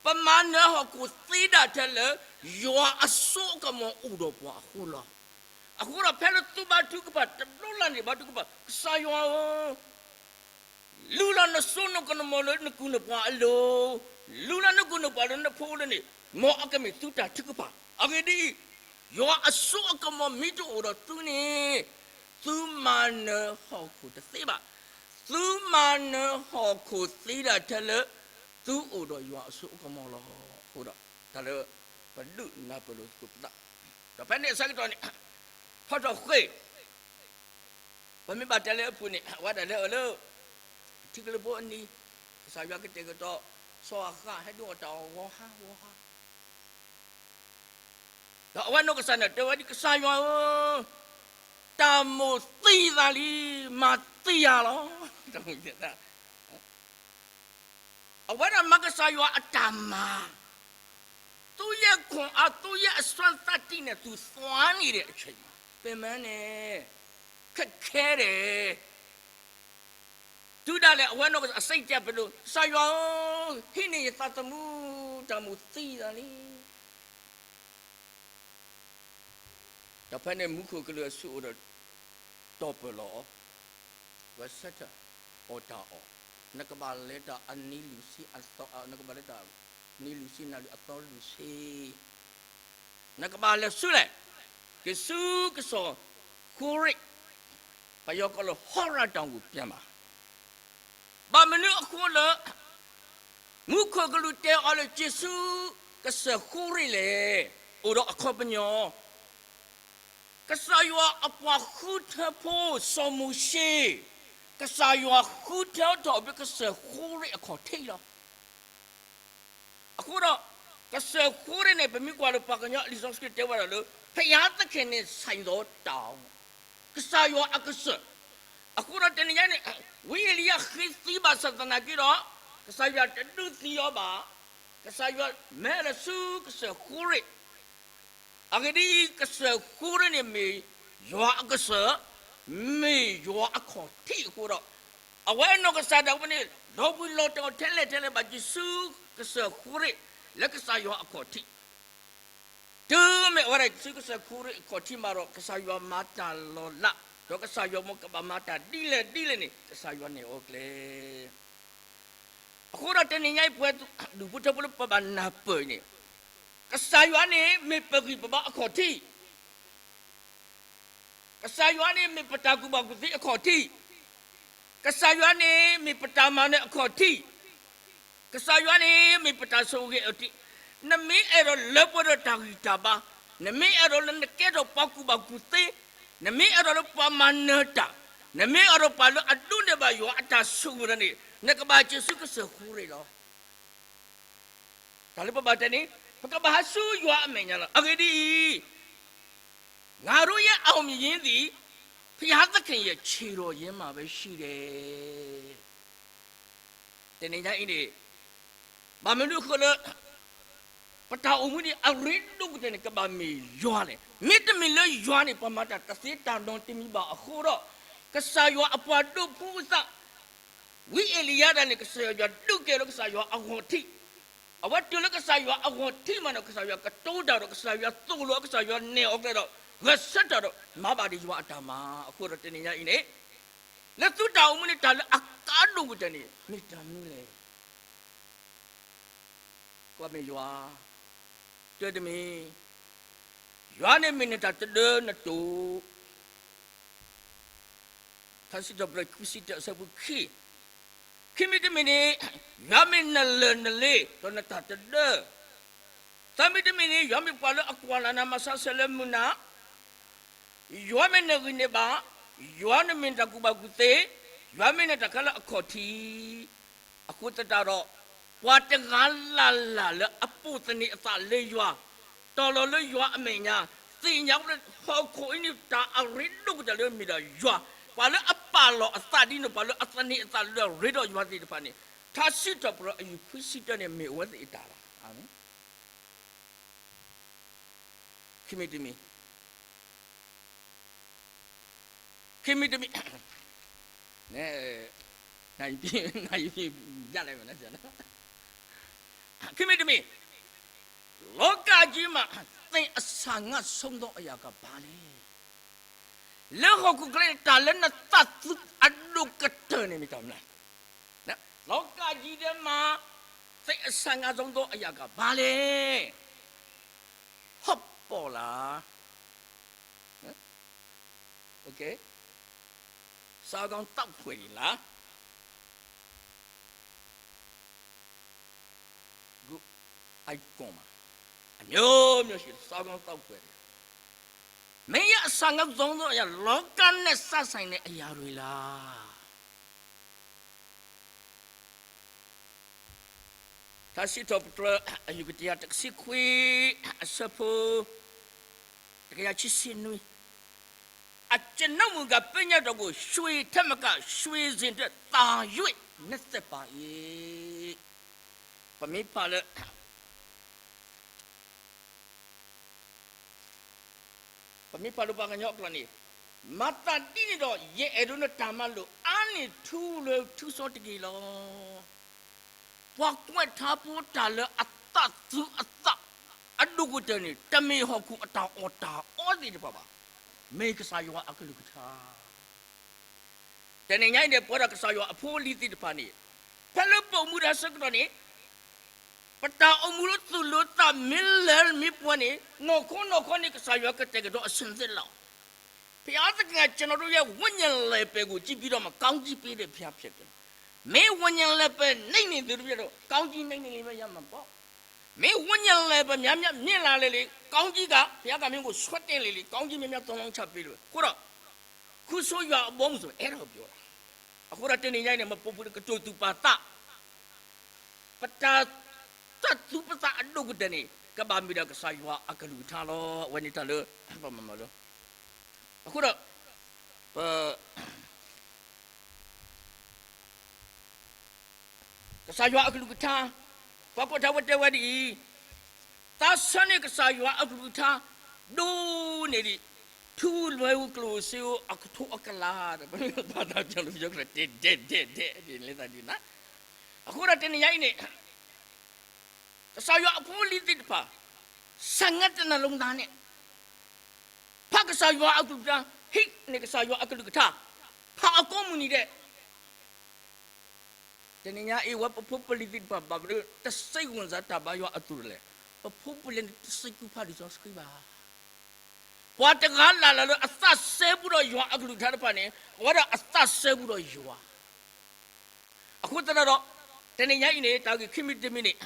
ပမၤနၢၤဟီၣ်ခိၣ်သ့ဒၣ်ထဲလၢ ယွၤအစိကမီၤအိၣ်ဒီးပှၤအဃိလီၤ. အဃိဒီးဖဲလၢသုဘါထုကဖၣ်တဘျီလၢ်န့ၣ် ဘါထုကဖၣ် ကစၢ်ယွၤဧၢ, လူလီၤနစိနကမီၤလၢနကုၢ်နပှၤအလိၤ, လူလီၤနကုၢ်နပှၤလၢနဖိလၢန့ၣ်, မ်အကမ့ၢ်သုတၢ်ထုကဖၣ်. အဂ့ၢ်ဒ်အံၤ, ယွၤအစိအကမီၤမ့ၢ်တအိၣ်ဒီးသုန့ၣ်, သုမၤနၢၤဟီၣ်ခိၣ်တသ့ဘၣ်. သုမၤနၢၤဟီၣ်ခိၣ်သ့ဒၣ်ထဲလၢ သုအိၣ်ဒီးယွၤအစိအကမီၤလီၤ. အဃိဒီး တၢ်လၢပဒုးနၢ်ပၢၢ်လိာ်သကိးပသး, ဒီးဖဲန့ၣ်အဆၢကတီၢ်န့ၣ် ထီၣ်ထီၣ်ဃ့ၢ် ပမ့ၢ်ဘၣ်တဲလၢအပူၤန့ၣ် အဝဲဒၣ်လဲၤအၢလၢ ထံကလံၤဖိအနံၤ, ကစၢ်ယွၤကတဲာ်ကတီၤ စီၤအၤဃး ဟဲဒုးအီၣ်တၢ်အီၣ်ဂီၤဟါ, ဂီၤဟါ, ဒီးအဝဲနီၢ်ကစၢ်န့ၣ် တဲဝဲဒ် ကစၢ်ယွၤဧၢ, တၢ်မိၣ်သံသးလံ, မၤသံယၤလီၤ. တၢ်မိၣ်သံသး အဝဲဒၣ်မၤကစၢ်ယွၤအတၢ်မၤ, သူ့ရဲ့ခွန်အား, သူ့ရဲ့အစွမ်းသတ္တိနဲ့ သူသွားနေတဲ့အချိန်မှာ, ပင်ပန်းနေ, ခက်ခဲတယ်. တုၤဒၣ်လဲာ် အဝဲနီၢ်ကစၢ်အစံးတဲပဒိၣ်, ကစၢ်ယွၤဧၢ, ဟံးန့ၢ်ယသးသမူ, တၢ်မိၣ်သံယသးလံ. ဒီးဖဲန့ၣ်မူခိၣ်ကလူးအစုအိၣ်ဒီး တီၢ်ပၢၢ်လီၤအီၤ, ဂဲၤဆၢထၢၣ်အီၣ်တၢ်အီၣ်, နကဘၣ်လဲၤတၢ်အနံၤလွံၢ်ဆံအသီ, နကဘၣ်လဲၤတၢ်နံၤလွံၢ်ဆံနၤလွံၢ်အသီလွံၢ်ဆံ, နကဘၣ်လဲၤဆူလဲၣ်, က့ၤဆူကစၢၢ်ဃိရ့ၣ်, ပယီၤကိးလၢ ဟောရတောင်ကိုပြန်ပါ. ဘၣ်မနုၤအဃိလၢ မူခိၣ်ကလူးတဲအီၤလၢ က့ၤဆူကစၢၢ်ဃိရ့ၣ်လဲၣ်, အိၣ်ဒီးအခီပညီ, ကစၢ်ယွၤအပှၤဃုထၢဖိစီၤမိၤၡ့, ကစၢ်ယွၤဃုထၢထီၣ်အီၤဖဲကစၢၢ်ဃိရ့ၣ်အခီၣ်ထံးလီၤ. အဃိဒီး ကစၢၢ်ဃိရ့ၣ်န့ၣ် ပမ့ၢ်ကွၢ်လၢပှၤကညီလံာ်စီဆှံတဲဝဲဒၣ်လၢ ဘုရားသခင်နဲ့ဆိုင်သောတောင်, ကစၢ်ယွၤအကစၢၢ်. အဃိဒီးတနံၤညါန့ၣ် ဝံအ့လံယၤဃ့သံဘၣ်ဆၣ်သနာ်က့ဒီး ကစၢ်ယွၤတဒုးသံအီၤဘၣ်. ကစၢ်ယွၤမၢလီၤဆူကစၢၢ်ဃိရ့ၣ်, အဂ့ၢ်ဒ်အံၤ, ကစၢၢ်ဃိရ့ၣ်န့ၣ်မ့ၢ်ယွၤအကစၢၢ်, မ့ၢ်ယွၤအခီၣ်ထံးအဃိဒီး, အဝဲအနီၢ်ကစၢ်ဒၣ်ဝဲန့ၣ် လီၤဘှံးလီၤတီၤထဲလဲၣ်ထဲလဲၣ်ဘၣ် က့ၤဆူကစၢၢ်ဃိရ့ၣ် လၢကစၢ်ယွၤအခီၣ်ထံး, တုၤမ့ၢ်အဝဲဒၣ်ဆူကစၢၢ်ဃိရ့ၣ်အခီၣ်ထံးမးဒီး ကစၢ်ယွၤမၤတၢ်လီၤလး, ဒီးကစၢ်ယွၤမ့ၢ်ကဘၣ်မၤတၢ်ဒ်လဲၣ်ဒ်လဲၣ်န့ၣ် ကစၢ်ယွၤနဲၣ်အီၤကျဲ အဃိဒီးတနံၤညါအံၤ ပဝဲဒူၣ်ဖိထၢဖိလၢပဘၣ်နၢ်ပၢၢ်အံၤန့ၣ်, ကစၢ်ယွၤန့ၣ်မ့ၢ်ပဂံၢ်ပဘါအခီၣ်ထံး, ကစၢ်ယွၤန့ၣ်မ့ၢ်ပတၢ်ကူၣ်ဘၣ်ကူၣ်သ့အခီၣ်ထံး, ကစၢ်ယွၤန့ၣ်မ့ၢ်ပတၢ်မၤနၢၤအခီၣ်ထံး, ကစၢ်ယွၤန့ၣ်မ့ၢ်ပတၢ်ဆိၣ်ဂ့ၤအခီၣ်ထံး, နမ့ၢ်အဲၣ်ဒိးလၢပှဲၤဒီးတၢ်ဂံၢ်တၢ်ဘါ, နမ့ၢ်အဲၣ်ဒိးလၢနကဲထီၣ်ပှၤကူၣ်ဘၣ်ကူၣ်သ့, နမ့ၢ်အဲၣ်ဒိးလၢပှၤမၤနၢၤတၢ်, နမ့ၢ်အဲၣ်ဒိးပှၤလၢအဒိးန့ၢ်ဘၣ်ယွၤအတၢ်ဆိၣ်ဂ့ၤန့ၣ်, နကဘၣ်က့ၤဆူကစၢၢ်ဃိရ့ၣ်လီၤ. တၢ်လၢပဘၣ်တဲန့ၣ်, ပကဘၣ်ဟးဆူယွၤအမဲာ်ညါလီၤ. အဂ့ၢ်ဒ်အံၤ, ငါတို့ရဲ့အောင်မြင်သည် ဘုရားသခင်ရဲ့ခြေတော်ရင်းမှာပဲရှိတယ်. တနံၤညါအံၤန့ၣ်, ဘၣ်မနုၤအဃိလၢ ပတၢ်အိၣ်မူန့ၣ် အရ့ဒိၣ်ကတၢၢ်န့ၣ် ကဘၣ်မ့ၢ်ယွၤလဲၣ်. မ့တမ့ၢ်လၢယွၤန့ၣ် ပှၤမၤတၢ်တသ့တၢ်နီတမံၤဘၣ်အဃိဒီး, ကစၢ်ယွၤအပှၤဒိးဖှူအသး, ဝံအ့လံယၤဒၣ်န့ၣ် ကစၢ်ယွၤဒုးကဲလၢကစၢ်ယွၤအဂီၢ်ထံး, အဝဲတုၤလၢကစၢ်ယွၤအဂီၢ်ထံးမးန့ၣ် ကစၢ်ယွၤကတိၤတၢ်ဒီး ကစၢ်ယွၤသိၣ်လိအီၤ ကစၢ်ယွၤနဲၣ်အီၤကျဲဒီး ဂဲၤဆၢထၢၣ်ဒီး မၤဘၣ်ဒံးယွၤအတၢ်မၤအဃိဒီး တနံၤညါအံၤန့ၣ်, လၢသုတၢ်အိၣ်မူန့ၣ် တၢ်လၢအကါဒိၣ်ကတၢၢ်န့ၣ် မ့ၢ်တၢ်မနုၤလဲၣ်. ကွၢ်မ့ၢ်ယွၤ, တၢတမံၤ, ယွၤန့ၣ်မ့ၢ်နတၢ်တဒၢနတိာ်, ထါစံးထီၣ်ပတြၢၤခွံဆံတၢအဆၢဖိခံ, ခံမံၤတမံၤန့ၣ်, ယွၤမ့ၢ်နလၢၢ်နလ့ဒီးနတၢ်တဒၢ, သၢမံၤတမံၤန့ၣ် ယွၤမ့ၢ်ပှၤလၢအကွၢ်လၢ်နၤ မၤဆါဆၢလၢမုၢ်နၤ, ယွၤမ့ၢ်နဂံၢ်နဘါ, ယွၤန့ၣ်မ့ၢ်နတၢ်ကူၣ်ဘၣ်ကူၣ်သ့, ယွၤမ့ၢ်နတၢ်ခဲလၢာ်အခီၣ်ထံး, အဃိသတးဒီး, ပှၤတဂၤလၢ်လၢ်လၢအပိာ်သန့ၤအသးလၢယွၤ, တီၤလီၤလၢယွၤအမဲာ်ညါ, သ့ၣ်ညါဝဲလၢဟီၣ်ခိၣ်အံၤန့ၣ် တၢ်အရ့ဒိၣ်ကတၢၢ်လၢမ့ၢ်ဒၣ်ယွၤ, ပှၤလၢအပာ်လီၤအသးဒ်န့ၣ် ပှၤလၢအသန့ၤအသးလၢအရ့ဒီးယွၤသ့ၣ်တဖၣ်န့ၣ်, ထါစံးထီၣ်ပတြၢၤအယုၢ်ခွံဆံတၢန့ၣ် မ့ၢ်အဝဲသ့ၣ်အတၢ်လီၤ. အၤမ့ၣ်. ခံမံၤတမံၤ, ခံမံၤတမံၤ, န, န, န, ခံမံၤတမံၤ, လောကကြီးမှာ သင်အဆာငတ်ဆုံးသောအရာကဘာလဲ. လၢဟီၣ်ခိၣ်ချၢန့ၣ် တၢ်လၢနသးသူအဒိၣ်ကတၢၢ်န့ၣ်မ့ၢ်တၢ်မနုၤလဲၣ်. လောကကြီးထဲမှာ သင်အဆာငတ်ဆုံးသောအရာကဘာလဲ. ဟီၣ်ပီၣ်လၢ်, စားကောင်းသောက်ဖွယ်တွေလား, အခု iPhone မှာ အမျိုးမျိုးရှိတယ်, စားကောင်းသောက်ဖွယ်တွေ. မင်းရဲ့အဆာငတ်ဆုံးသောအရာ လောကနဲ့စပ်ဆိုင်တဲ့အရာတွေလား. ထါစံးထီၣ်ပတြၢၤ အယုၢ်ကတၢၢ်တဆံခွံ အဆၢဖိ တကယၤခံဆံနွံ, အကျွန်ုပ်မူကား ပညတ်တော်ကို ရွှေထက်မက ရွှေစင်ထက်သာ၍ နှစ်သက်ပါ၏. ပမ့ၢ်ဖးလၢ ပမ့ၢ်ဖးလၢပှၤကညီအကျိာ်န့ၣ်, မၤသးဒ်န့ၣ်ဒီး ယအဲၣ်ဒိးနတၢ်မၤလိာ်အါန့ၢ်ထူလၢထူစီတက့ၢ်လီၤ. ပှၤကွဲးထါဖိတၢ်လၢအသးသူအသးအဒိၣ်ကတၢၢ်န့ၣ် တမ့ၢ်ဟီၣ်ခိၣ်အတၢ်အီၣ်တၢ်အီသ့ၣ်တဖၣ်ဘၣ်, မ့ၢ်ကစၢ်ယွၤအကလုၢ်ကထါ တနံၤညါအံၤန့ၣ် ပဝဲဒၣ်ကစၢ်ယွၤအဖိအလံၤသ့ၣ်တဖၣ်န့ၣ်, ဖဲလၢပအိၣ်မူဒၣ်ဆၢကတီၢ်န့ၣ်, ပတၢ်အိၣ်မူလၢသူၣ်လၢသးမ့ၢ်လဲၤမ့ၢ်ပှဲၤန့ၣ်, နီၢ်ခိနီၢ်ခီန့ၣ် ကစၢ်ယွၤကတဲာ်ကတီၤအဆၢသ့လီၤ. ဘုရားသခင် ကျွန်တော်တို့ရဲ့ ဝိညာဉ်လည်ပံကို ကြည့်ပြီးတော့မှ ကောင်းကြီးပေးတဲ့ ဘုရားဖြစ်တယ်. မင်းဝိညာဉ်လည်ပံ နှိမ့်နေသလိုတော့ ကောင်းကြီး နှိမ့်နေလိမ့်မယ် ရမှာပေါ့. မင်းဝိညာဉ်လည်ပံ များများ မြင့်လာလေလေ, ကောင်းကြီးက ဘုရားက မင်းကို ဆွဲတင်လေလေ, ကောင်းကြီး များများ သွန်လောင်းချပေးလေ. အဃိဒီး ခုဆိုရွာအပေါင်းစုံ အဲ့ဒါကိုပြောတာ. အဃိဒီး တနံၤညါအံၤန့ၣ် မဖိဖိကတိၤသူၣ်ပာ်သး, ပတၢ်သးသူပသးအဒိၣ်ကတၢၢ်န့ၣ် ကဘၣ်မ့ၢ်ဒၣ်ကစၢ်ယွၤအကလုၢ်ကထါလီၤ. အဝဲန့ၣ်တၢ်လၢ ပမၤမၤလၢ အဃိဒီး ပ ကစၢ်ယွၤအကလုၢ်ကထါ, ပှၤကွဲးထါဖိတဲဝဲဒ်အံၤ, သးဆၢန့ၢ်ကစၢ်ယွၤအကလုၢ်ကထါ ဒိၣ်န့ၢ်ဒံး ထူလွဲဧိၤကျိၣ်စ့ဧိၤ အကထိအကလး, ပမ့ၢ်ဘၣ်သးပျၢ်လိာ်ပယီၤကျိာ် တဲဒဲဒဲဒဲဒ်န့ၣ်သးဒ်နၤ. အဃိဒီးတနံၤညါအံၤန့ၣ် ကစၢ်ယွၤအဖိအလံၤသ့ၣ်တဖၣ်, ဆာငဲတနၤလီၤနၤန့ၣ်, ဖးကစၢ်ယွၤအကလုၢ်ကထါ, ဟံးန့ၢ်ကစၢ်ယွၤအကလုၢ်ကထါ, ဖးအကိးမုၢ်နံၤဒဲး တနံၤညါအံၤ ဝဲပဖိပလံၤသ့ၣ်တဖၣ် ဘၣ်မနုၤတစိတ်ဝင်စားတၢ်ဘါယွၤအသိးလဲၣ်. ပဖိပလံၤန့ၣ် တစိတ်ကူးဖးလံာ်စီဆှံဘၣ်. ပှၤတဂၤလၢ်လၢ်လၢအသးစဲဘူးဒီးယွၤအကလုၢ်ကထါတဖၣ်န့ၣ် အဝဲဒၣ်အသးစဲဘူးဒီးယွၤ. အဃိသတးဒီး တနံၤညါအံၤန့ၣ် တၢ်ဂ့ၢ်ခံမံၤတမံၤန့ၣ်,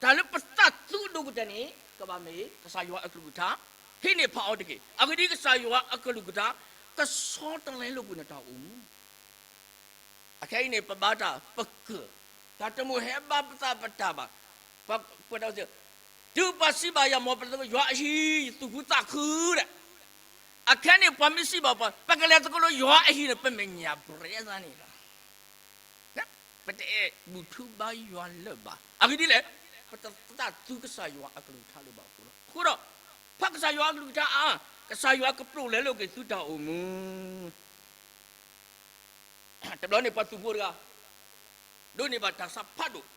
တၢ်လၢပသးသူအဒိၣ်ကတၢၢ်န့ၣ် ကဘၣ်မ့ၢ်ကစၢ်ယွၤအကလုၢ်ကထါ, ဟံးန့ၢ်ဖးအီၤတက့ၢ်. အဂ့ၢ်ဒ်အံၤ ကစၢ်ယွၤအကလုၢ်ကထါ ကဆီတလဲလိာ်ကွံာ်နတၢ်အိၣ်မူ အခဲအံၤန့ၣ် ပဘါတၢ်ပကၢၢ်, တၢ်တမိၣ်ဟဲဘါပသးပတၢ်ဘၣ်. ပှၤကွဲးတၢ်, တုၤပှၤစံးဘၣ်ယၤ မ်ပသးယွၤအဟံၣ် ယသူၣ်ခုသးခုဒီး, အခဲန့ၣ် ပှၤမ့ၢ်စံးဘၣ်ပှၤ ပကလဲၤသကိးလၢယွၤအဟံၣ်န့ၣ် ပမဲာ်ညါပြဲသးန့ၣ်လီၤ. ပတအဲၣ်ဘူၣ်ထူဘါယွၤလၢၤဘၣ်. အဂ့ၢ်ဒ်လဲၣ်, ပတသးသူကစၢ်ယွၤအကလုၢ်ကထါလၢၤဘၣ်အဃိလီၤ. အဃိဒီး ဖးကစၢ်ယွၤအကလုၢ်ကထါအါ, ကစၢ်ယွၤကပျိာ်လဲလိာ်က့ၤသုတၢ်အိၣ်မူ တဘျီန့ၣ် ပှၤသုးဖိတဂၤ ဒိးန့ၢ်ဘၣ်တၢ်ဆါဖးဒိၣ်,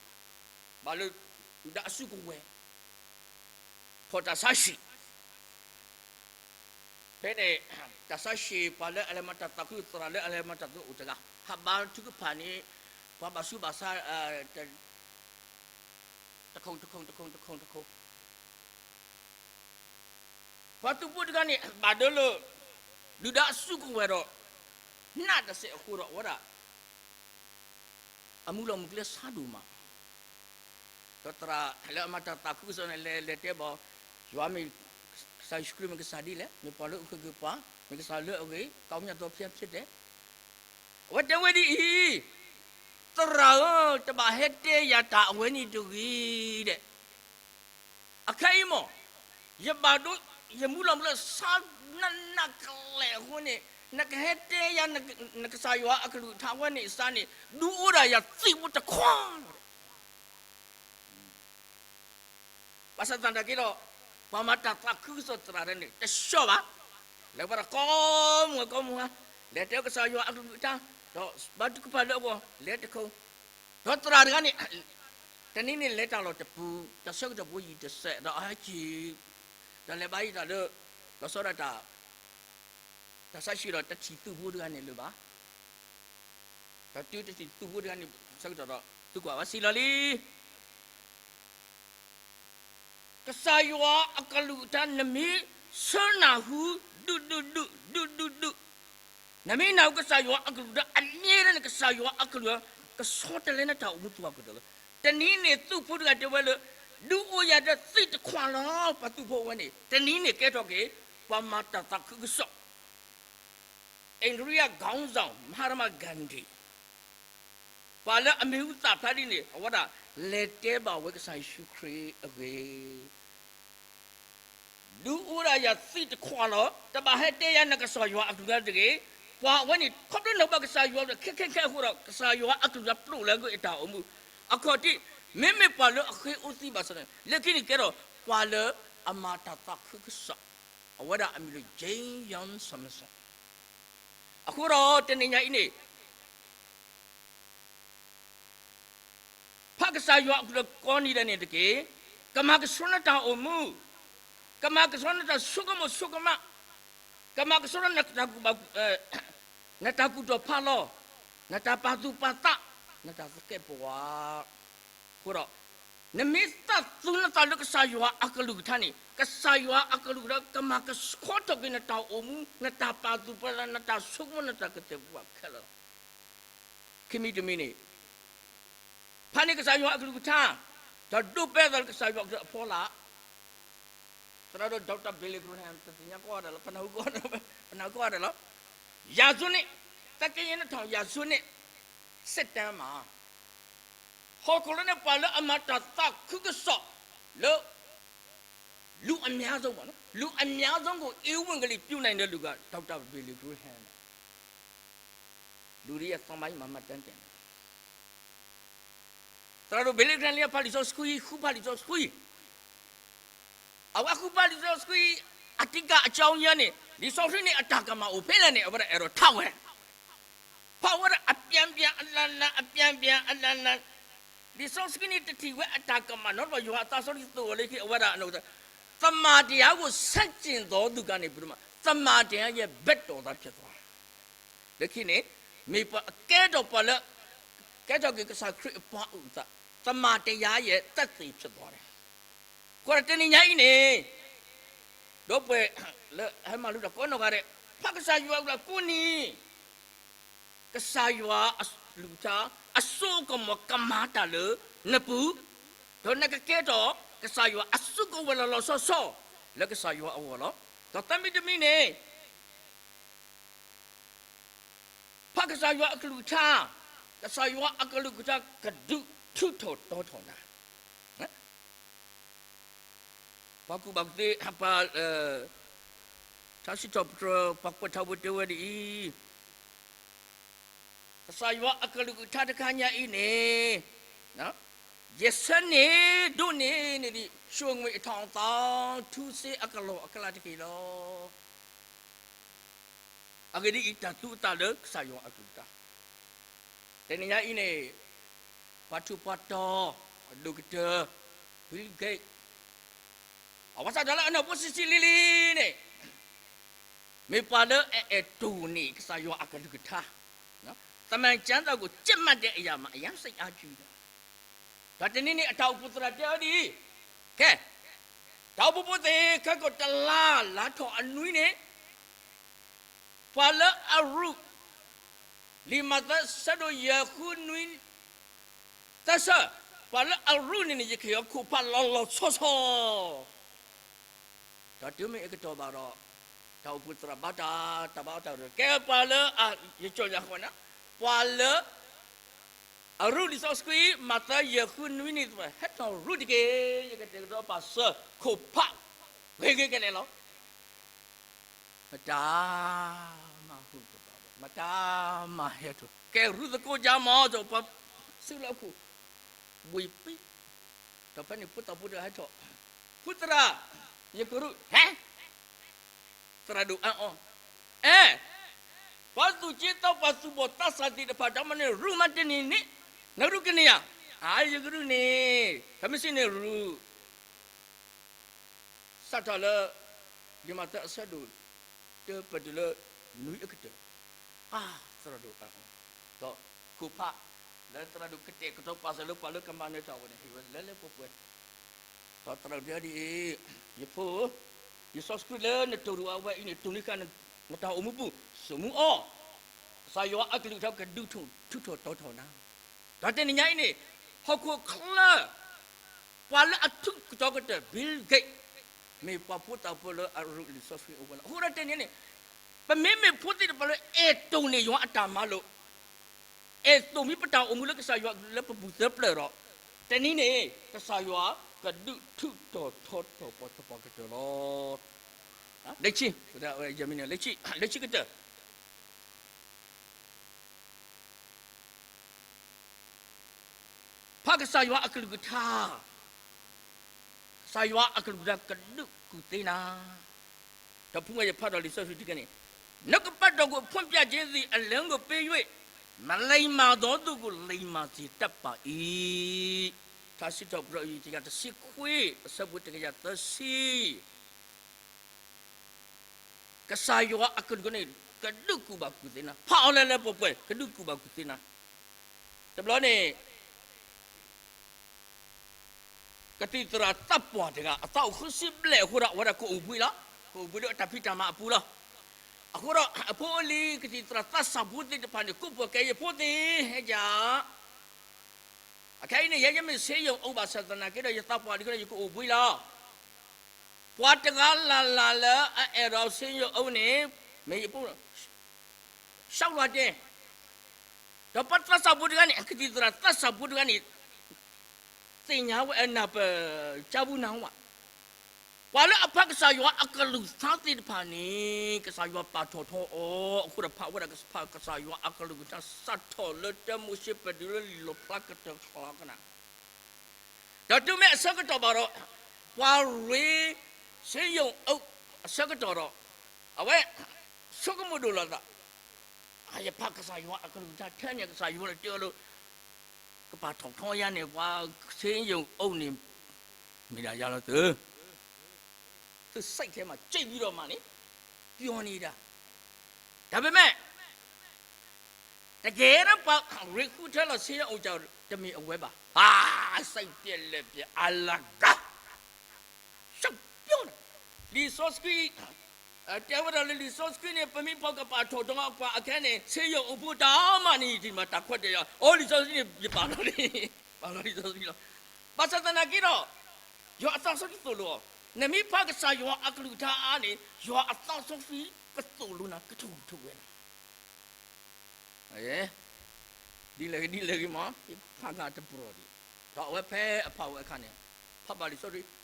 ဘၣ်လၢ ဒုၣ်ဒါအစုကဝဲၤ ဖီၣ်တၢ်ဆါဟံၣ်, ဖဲန့ၣ် တၢ်ဆါဟံၣ် ပှၤလၢအလဲၤမၤတၢ်သးခု သရၣ်လၢအလဲၤမၤတၢ်သးခုအိၣ်တဂၤ ဟးဘါထုကဖၣ်န့ၣ် ပှၤဘၣ်ဆူးဘၣ်ဆါ တခိၣ်တခိၣ်တခိၣ်တခိၣ်တခိၣ် ပှၤသုးဖိတဂၤန့ၣ် ဘၣ်ဒၢလၢ ဒုၣ်ဒါအစုကဝဲၤဒီး နးတစဲးအဃိဒီး အဝဲဒၣ် အမူလီၢ်မူကျဲဆါဒိၣ်မး, ဒီးသရၣ်လၢအမၤတၢ်သးခုကစီၣ်န့ၣ် လဲၤလဲၤတဲဘၣ် ယွၤမ့ၢ် ကစၢ်ယ့ၣ်ၡူးခရံာ်မ့ၢ်ကစၢ်ဒ်လဲၣ်, မ့ၢ်ပှၤလၢအုၣ်က့ၤခီၣ်က့ၤပှၤ, မ့ၢ်ကစၢ်လၢအဂ့ၤ ကောင်းမြတ်သောဘုရားဖြစ်တယ်. အဝဲတဲဝဲဒ်အံၤ, သရၣ်ဧၢ, တဘၣ်ဟဲတဲယၤတၢ်အဝဲန့ၣ်တဂ့ၤဒီး အခဲအံၤမ့ၢ် ယဘၣ်ဒိ ယမူလီၢ်မူလၢဆါနးနးကလဲာ်အဃိန့ၣ် နကဟဲတဲယၤ နကစၢ်ယွၤအကလုၢ်ကထါဝဲန့ၣ်အစါန့ၣ် ဒုးအိၣ်ဒၣ်ယၤသံးဖိတခွါလီၤ. ဘၣ်ဆၣ်သနာ်က့ဒီး ပှၤမၤတၢ်သးခုကစီၣ်သရၣ်ဒၣ်န့ၣ် တဆှီဘၣ်, လဲၤဝဲဒၣ်ကိးမုၢ်ကိးမုၢ်ဟါ, လဲၤတဲကစၢ်ယွၤအကလုၢ်ကထါ, ဒီးဘါထုကဖၣ်လၢအဂီၢ် လဲၤတခိၣ်, ဒီးသရၣ်တဂၤန့ၣ် တနံၤန့ၣ်လဲၤတၢ်လီၢ်တပူၤ, တၢ်ဆၢကတီၢ်ဖိယံာ်တစဲး ဒီးအဟဲက့ၤ, ဒီးလဲၤဘါယံာ်တၢ်လၢ လီၤဆီဒၣ်တၢ် တၢ်ဆါဟံၣ်ဒီးတထံၣ်သုးဖိတဂၤန့ၣ်လၢၤဘၣ်, ဒီးတုၤတထံၣ်သုးဖိတဂၤန့ၣ် ဆၢကတီၢ်ဒီး သုကွၢ်ဘၣ်စံးလီၤလံ ကစၢ်ယွၤအကလုၢ်ကထါ နမ့ၢ်ဆၢနၢ်ဟူ ဒုးဒုးဒုး ဒုးဒုးဒုး, နမ့ၢ်နၢ်ဟူကစၢ်ယွၤအကလုၢ်ကထါ အမြဲတမ်းန့ၣ် ကစၢ်ယွၤအကလုၢ်ကထါ ကဆီတလဲနတၢ်အိၣ်မူသပှၢ်ကတၢၢ်လီၤ. တနံၤန့ၣ် သုးဖိတဂၤတဲဝဲလၢ ဒုးအိၣ်ယၤဒီးသံးတခွါလီၤ. ပှၤသုးဖိဝဲန့ၣ် တနံၤန့ၣ်ကဲထီၣ်က့ၤ ပှၤမၤတၢ်သးခုကစီၣ် Indira Gandhi, Mahatma Gandhi, ပှၤလၢအမံၤဟူသၣ်ဖျါဒ်န့ၣ် အဝဲဒၣ်လဲၤတဲဘၣ်ဝဲကစၢ်ယ့ၣ်ၡူးခရံာ်အဂ့ၢ်, ဒုးအိၣ်ဒၣ်ယၤသံးတခွါလီၤ. တဘၣ်ဟဲတဲယၤနကစၢ်ယွၤအကလုၢ်ကထါတဂ့ၤ. ပှၤဝဲန့ၣ် ခီဖျိနုာ်ဘၣ်ကစၢ်ယွၤဒီး ခဲခဲခဲအဃိဒီး ကစၢ်ယွၤအကလုၢ်ကထါပျိာ်လဲကွံာ်အတၢ်အိၣ်မူ. အခီၣ်ထံး မ့မ့ၢ်ပှၤလၢအဃ့အိၣ်သံဘၣ်ဆၣ်န့ၣ် လၢခံန့ၣ်ကဲထီၣ်ပှၤလၢအမၤတၢ်သးခုကစီၣ်, အဝဲဒၣ်အမံၤလၢ Jane Young Samson. အဃိဒီးတနံၤညါအံၤန့ၣ် ဖးကစၢ်ယွၤအကလုၢ်ကိးနံၤဒဲးန့ၣ်တက့ၢ်, ကမၤကဆှီနတၢ်အိၣ်မူ, ကမၤကဆှီနတၢ်ဆိကမိၣ်ဆိကမး, ကမၤကဆှီနတၢ်ကူၣ်ဘၣ် နတၢ်ကူၣ်တီၢ်ဖးလီၤ, နတၢ်ပာ်သူၣ်ပာ်သး, နတၢ်သကဲးပဝး. အဃိဒီး နမ့ၢ်သးသူနသးလၢကစၢ်ယွၤအကလုၢ်ကထါန့ၣ် ကစၢ်ယွၤအကလုၢ်ကထါကမၤကဆှီထီၣ်က့ၤနတၢ်အိၣ်မူ, နတၢ်ပာ်သူၣ်ပာ်သး, နတၢ်ဆိကမိၣ်, နတၢ်ကတဲာ်ကတီၤခဲလၢာ်လီၤ. ခံမံၤတမံၤန့ၣ် ဖဲန့ၣ်ကစၢ်ယွၤအကလုၢ်ကထါ, တၢ်ဒိးပဲအသးလၢကစၢ်ယွၤအကလုၢ်အဖီလာ်, သရၣ်ဒိၣ် Doctor Billy Graham တသ့ၣ်ညါကိးဂၤဒဲးလီၤ, ပနၢ်ဟူကိးဂၤဒဲးလီၤ, ပနၢ်ဟူကိးဂၤဒဲးလီၤ. ယၤစိန့ၣ်, သက့ယဲၢ်နထီၣ်ယၤစိန့ၣ်, စ့တၢမး ဟီၣ်ခိၣ်လၢန့ၣ် ပှၤလၢအမၤတၢ်သးခုကစီၣ်လၢ လူအများဆုံးပေါ့နော်, လူအများဆုံးကို ဧဝံဂေလိ ပြုနိုင်တဲ့လူက Doctor Billy Graham န့ၣ်, လူတွေရဲ့သမိုင်းမှာ မှတ်တမ်းတင်တယ်. သရၣ်ဒိၣ် Billy Graham လၢဖးလံာ်စီဆှံ, ဃုဖးလံာ်စီဆှံ, အဝဲဃုဖးလံာ်စီဆှံ အဓိကအကြောင်းအရင်းန့ၣ် လံာ်စီဆှံန့ၣ်အတၢ်ကမၣ်အိၣ်ဖဲလဲၣ်န့ၣ် အဝဲဒၣ်အဲၣ်ဒိးထးဝဲ ဖးဝဲဒၣ်အပြန်ပြန်အနန, အပြန်ပြန်အနန, လံာ်စီဆှံန့ၣ်တထံၣ်ဝဲအတၢ်ကမၣ်နီတဘျီ, ယွၤအသးစီဆှံသိၣ်အီၤလၢခံ အဝဲဒၣ်အနီၢ်ကစၢ်, သမ္မာတရားကို ဆန့်ကျင်သောသူကန့ၣ် ပဒိၣ်မး, သမ္မာတရားရဲ့ဘက်တော်သာဖြစ်သွား. လၢခံန့ၣ် မ့ၢ်ပှၤအကဲထီၣ်ပှၤလၢ ကဲထီၣ်က့ၤကစၢ်ခရံာ်အပှၤအိၣ်အသး, သမ္မာတရားရဲ့သက်သေဖြစ်သွားတယ်. အဃိဒီးတနံၤညါအံၤန့ၣ် ဒီပုၢ်ဝဲၢ်လၢဟဲမၤလိတၢ်ကိးနီၢ်ဂၤဒဲး, ဖးကစၢ်ယွၤအကလုၢ်ကိးနံၤ, ကစၢ်ယွၤအကလုၢ်ကထါ အစိအကမီၤကမၤတၢ်လၢနပူၤ, ဒီးနကကဲထီၣ်ကစၢ်ယွၤအစုကဝဲၤလီၤလီၤဆီဆီ လၢကစၢ်ယွၤအဂီၢ်လီၤ. ဒီးသၢမံၤတမံၤန့ၣ် ဖးကစၢ်ယွၤအကလုၢ်ကထါ, ကစၢ်ယွၤအကလုၢ်ကထါကဒုးထုးထီၣ်တီထီၣ်နၤ. ပှၤကူၣ်ဘၣ်ကူၣ်သ့, ပှၤ, ထါစံးထီၣ်ပတြၢၤ ပှၤကွဲးထါဖိတဲဝဲဒ်အံၤ, ကစၢ်ယွၤအကလုၢ်ကထါတခါညါအံၤန့ၣ်, ယဆၢန့ၢ်ဒိးန့ၢ်န့ၢ်ဒံး ရွှေငွေအထောင်သောင်း ထူစ့အကလီၢ်အကျါတက့ၢ်လီၤ. အဂ့ၢ်ဒ်အံၤ, တၢ်သူအသးလၢကစၢ်ယွၤအကလုၢ်ကထါ, တနံၤညါအံၤန့ၣ် ပှၤထူးပှၤတီၤ, အဒိၣ်ကတၢၢ်, Bill Gates, အဝဲစးထီၣ်လၢအနီၢ်ဖိဆံးဆံးလံလံန့ၣ် မ့ၢ်ပှၤလၢအအဲၣ်ဒိးန့ၢ်ကစၢ်ယွၤအကလုၢ်ကထါ, သမ္မာကျမ်းစာကို ကြပ်မတ်တဲ့အရာမှာ အရမ်းစိတ်အားကြီးတယ်. ဒီးတနံၤန့ၣ် အတၢ်အိၣ်ဖှိၣ်သရၣ်တဲအီၤဒ်အံၤ, ကဲ, တၢ်အိၣ်ဖှိၣ်ဖိသ့ၣ် ခဲကိာ်တလါလါထီၣ်အနွံန့ၣ် ပှၤလၢအရူၢ် လံာ်မးသဲဆၢဒိၣ်ယဲၢ်ဃုနွံ သၢဆၢ, ပှၤလၢအရူၢ်န့ၣ်န့ၣ် ယကဟ့ၣ်အီၤခိၣ်ဖးလီၤလီၤဆီဆီ ဒီးတုၤမ့ၢ်အကတီၢ်ဘၣ်ဒီး တၢ်အိၣ်ဖှိၣ်သရၣ်ဘါတၢ်, တၢ်ဘါအီၤတၢ်ရၢၢ်, ကဲပှၤလၢအ, ယကၠီၣ်ညါဃီန့ၣ်, ပှၤလၢအရူၢ်လံာ်စီဆှံ မးသဲယဲၢ်ဃုနွံန့ၣ် ဟဲထီၣ်ရူၢ်တက့ၢ်, ယကတဲာ်ကတီၤပာ်စၢၤခိၣ်ဖးဂ့ၤဂ့ၤကလဲာ်လီၤ. မတၤမၤဟူးတဘၣ်ဘၣ်, မတၤမၤဟဲထီၣ်, ကဲရူၢ်သကိးကၠါမး, ဒီးပှၤစုလၢအခိၣ် ဘှံးပံ, ဒီးဖဲန့ၣ်ဖိသၣ်ဖိတဂၤဟဲထီၣ်, ဖိသရၣ်, ယကရူၢ်, ဟဲ, သရၣ်ဒိၣ်အါအီၤ, အဲ, ပှၤသူၣ်က့သးပှၢ်သူၣ်ဘီၣ်သးစၢ်သ့ၣ်တဖၣ် တၢ်မၤန့ၣ်ရူၢ်မးတနံၤန့ၣ်, နရူၢ်ကန့ၢ်ဧါ, အါ ယကရူၢ်န့ၣ်, တမ့ၢ်စ့ၢ်န့ၣ်ရူၢ် စးထီၣ်လၢ လံာ်မးသဲအဆၢဒိၣ် တၢပတုၤလၢ နွံအကတၢၢ်, အါ သရၣ်ဒိၣ်အါအီၤ, ဒီးခိၣ်ဖး လၢသရၣ်ဒိၣ်ကတဲာ်ကတီၤပာ်စၢၤလၢပှၤလၢကမၤနၢၤတၢ်ဝဲန့ၣ် ဟ့ၣ်ဝဲလၢလၢပှဲၤပှဲၤ, ဒီးသရၣ်ဒိၣ်တဲဒ်အံၤ, ယဖိဧၢ, လံာ်စီဆှံလၢနတိၢ်နီၣ်အဝဲအံၤန့ၣ် တိၢ်နီၣ်ဃာ်နတၢ်အိၣ်မူပူၤ, ဆိမိၣ်အီၤ, ကစၢ်ယွၤအကလုၢ်ကထါကဒုးထုးထီၣ်တီထီၣ်နၤ, ဒီးတနံၤညါအံၤန့ၣ်, ဟီၣ်ခိၣ်ချၢ ပှၤလၢအထူးကတီၤကတၢၢ် Bill Gates မ့ၢ်ပှၤဖိသၣ်ဖိလၢအရူၢ်လံာ်စီဆှံအိၣ်ဝဲလီၤ. အဃိဒီးတနံၤန့ၣ်, ပမ့မ့ၢ်ဖိသ့ၣ်တဖၣ်လၢအဲၣ်ဒိးန့ၢ်ယွၤအတၢ်မၤလိာ်, အဲၣ်ဒိးမံပတၢ်အိၣ်မူလၢကစၢ်ယွၤလၢပပူၤသၢပျၢၢ်ဒီး, တနံၤန့ၣ် ကစၢ်ယွၤကဒုးထုးထီၣ်တီထီၣ်ပှၤသပှၢ်ကတၢၢ်လီၤ. လၢခံ, လၢခံကတၢၢ် ဖး ကစၢ်ယွၤအကလုၢ်ကထါ, ကစၢ်ယွၤအကလုၢ်ကထါကဒုးကူၣ်သ့နၤ. ဒီးဖုမ့ၢ်ယဖးဒီးလံာ်စီဆှံတက့ၢ်န့ၣ်, နကပတ်တော်ကို ဖွင့်ပြခြင်းသည် အလင်းကိုပေး၍ မလိမ္မာသောသူကို လိမ္မာစေတတ်ပါ၏. ထါစံးထီၣ်ပတြၢၤ တကယၤတဆံခွံ အဆၢဖိတကယၤသၢဆံ ကစၢ်ယွၤအကလုၢ်ကထါန့ၣ် ကဒုးကူၣ်ဘၣ်ကူၣ်သ့နၤ, ဖးအီၤလၢလၢပှဲၤပှဲၤ ကဒုးကူၣ်ဘၣ်ကူၣ်သ့နၤ. တဘျီန့ၣ် ကသံၣ်သရၣ်သးပှၢ်တဂၤ အသးအိၣ်ဃုဆံဘျဲၣ်အဃိဒီး အဝဲဒၣ်ကအိၣ်ဘှံးလီၤ. ကအိၣ်ဘှံးလၢအတၢ်ဖံးတၢ်မၤအပူၤလီၤ. အဃိဒီး အဖိအလံၤ ကသံၣ်သရၣ်သးစၢ်ဖိသ့ၣ်တဖၣ်န့ၣ် ကိးပှၤကဲ ယဖိသ့ၣ်ဧၢ, အခဲအံၤန့ၣ် ယဲယမ့ၢ်ဆေးရုံအုပ်ဘၣ်ဆၣ်သနာ်က့ဒီး ယသးပှၢ်ဒံးအဃိဒီး ယကအိၣ်ဘှံးလီၤ. ပှၤတဂၤလၢ်လၢ်လၢအအဲၣ်ဒိးဆေးရုံအုပ်န့ၣ် မ့ၢ်ယဖိ လျှောက်လွှာတင်, ဒီးပှၤသးစၢ်ဖိတဂၤန့ၣ် ကသံၣ်သရၣ်သးစၢ်ဖိတဂၤန့ၣ် သ့ၣ်ညါဝဲအနၢ်ပၢၢ် ကၠါပူၤနၢ်ဟူဘၣ်. ပှၤလၢအဖးကစၢ်ယွၤအကလုၢ်ကထါသ့ၣ်တဖၣ်န့ၣ် ကစၢ်ယွၤပာ်ထီၣ်ထီအီၤအဃိဒီး ဖးဝဲဒၣ် ဖးကစၢ်ယွၤအကလုၢ်ကထါ စးထီၣ်လၢတၢမိၤၡ့ ပတုၤလၢလံာ်လီၣ်ဖျါကတၢၢ်ဃီကနၣ် ဒီးတုၤမ့ၢ်အဆၢကတီၢ်ဘၣ်ဒီး ပှၤရ့ ဆေးရုံအုပ် အဆၢကတီၢ်ဒီး အဝဲဆိကမိၣ်ဒိၣ်လီၤသး, ယဖးကစၢ်ယွၤအကလုၢ်ကထါထဲန့ၣ် ကစၢ်ယွၤန့ၣ်တဲအီၤလၢ ကပာ်ထီၣ်ထီယၤန့ၣ် ပှၤဆေးရုံအုပ်န့ၣ် မ့ၢ်ဒၣ်ယၤလီၤသု သူစိတ်ထဲမှာ ကြိတ်ပြီးတော့မှန့ၣ် ပြောနေတာ ဒါပေမဲ့ တကယ်တော့ ပှၤရ့ဃုထၢလီၤဆေးရုံအုပ် တမ့ၢ်အဝဲဘၣ်. ဟာ စိတ်ပျက်လက်ပျက် အလကား ရှောက်ပြောတာ လံာ်စီဆှံ တဲဝဲဒၣ်လၢလံာ်စီဆှံန့ၣ် ပမ့ၢ်ဖးကပာ်ထီၣ်ထီပှၤအခဲန့ၣ် ဆေးရုံအုပ်ဖိတၢ်မၤန့ၣ် ဒ်မၤတၢ်ခွဲးတၢ်ယာ် အိၣ်လံာ်စီဆှံန့ၣ် ယပာ်လီၤန့ၣ် ပာ်လီၤလံာ်စီဆှံလီၤ. ဘၣ်ဆၣ်သနာ်က့ဒီး ယွၤအသးစီဆှံသိၣ်လိအီၤ, နမ့ၢ်ဖးကစၢ်ယွၤအကလုၢ်ကထါအါန့ၣ် ယွၤအသးစီဆှံကသိၣ်လိနၤ ကထူၣ်ကထူၣ်ဝဲနၤ ဒ်လဲၣ်ဂ့ၤဒ်လဲၣ်ဂ့ၤမး ယဖးကတပျီၤဒံး, ဒီးအဝဲဖဲအဖးဝဲအခါန့ၣ် ဖးဘၣ်လံာ်စီဆှံ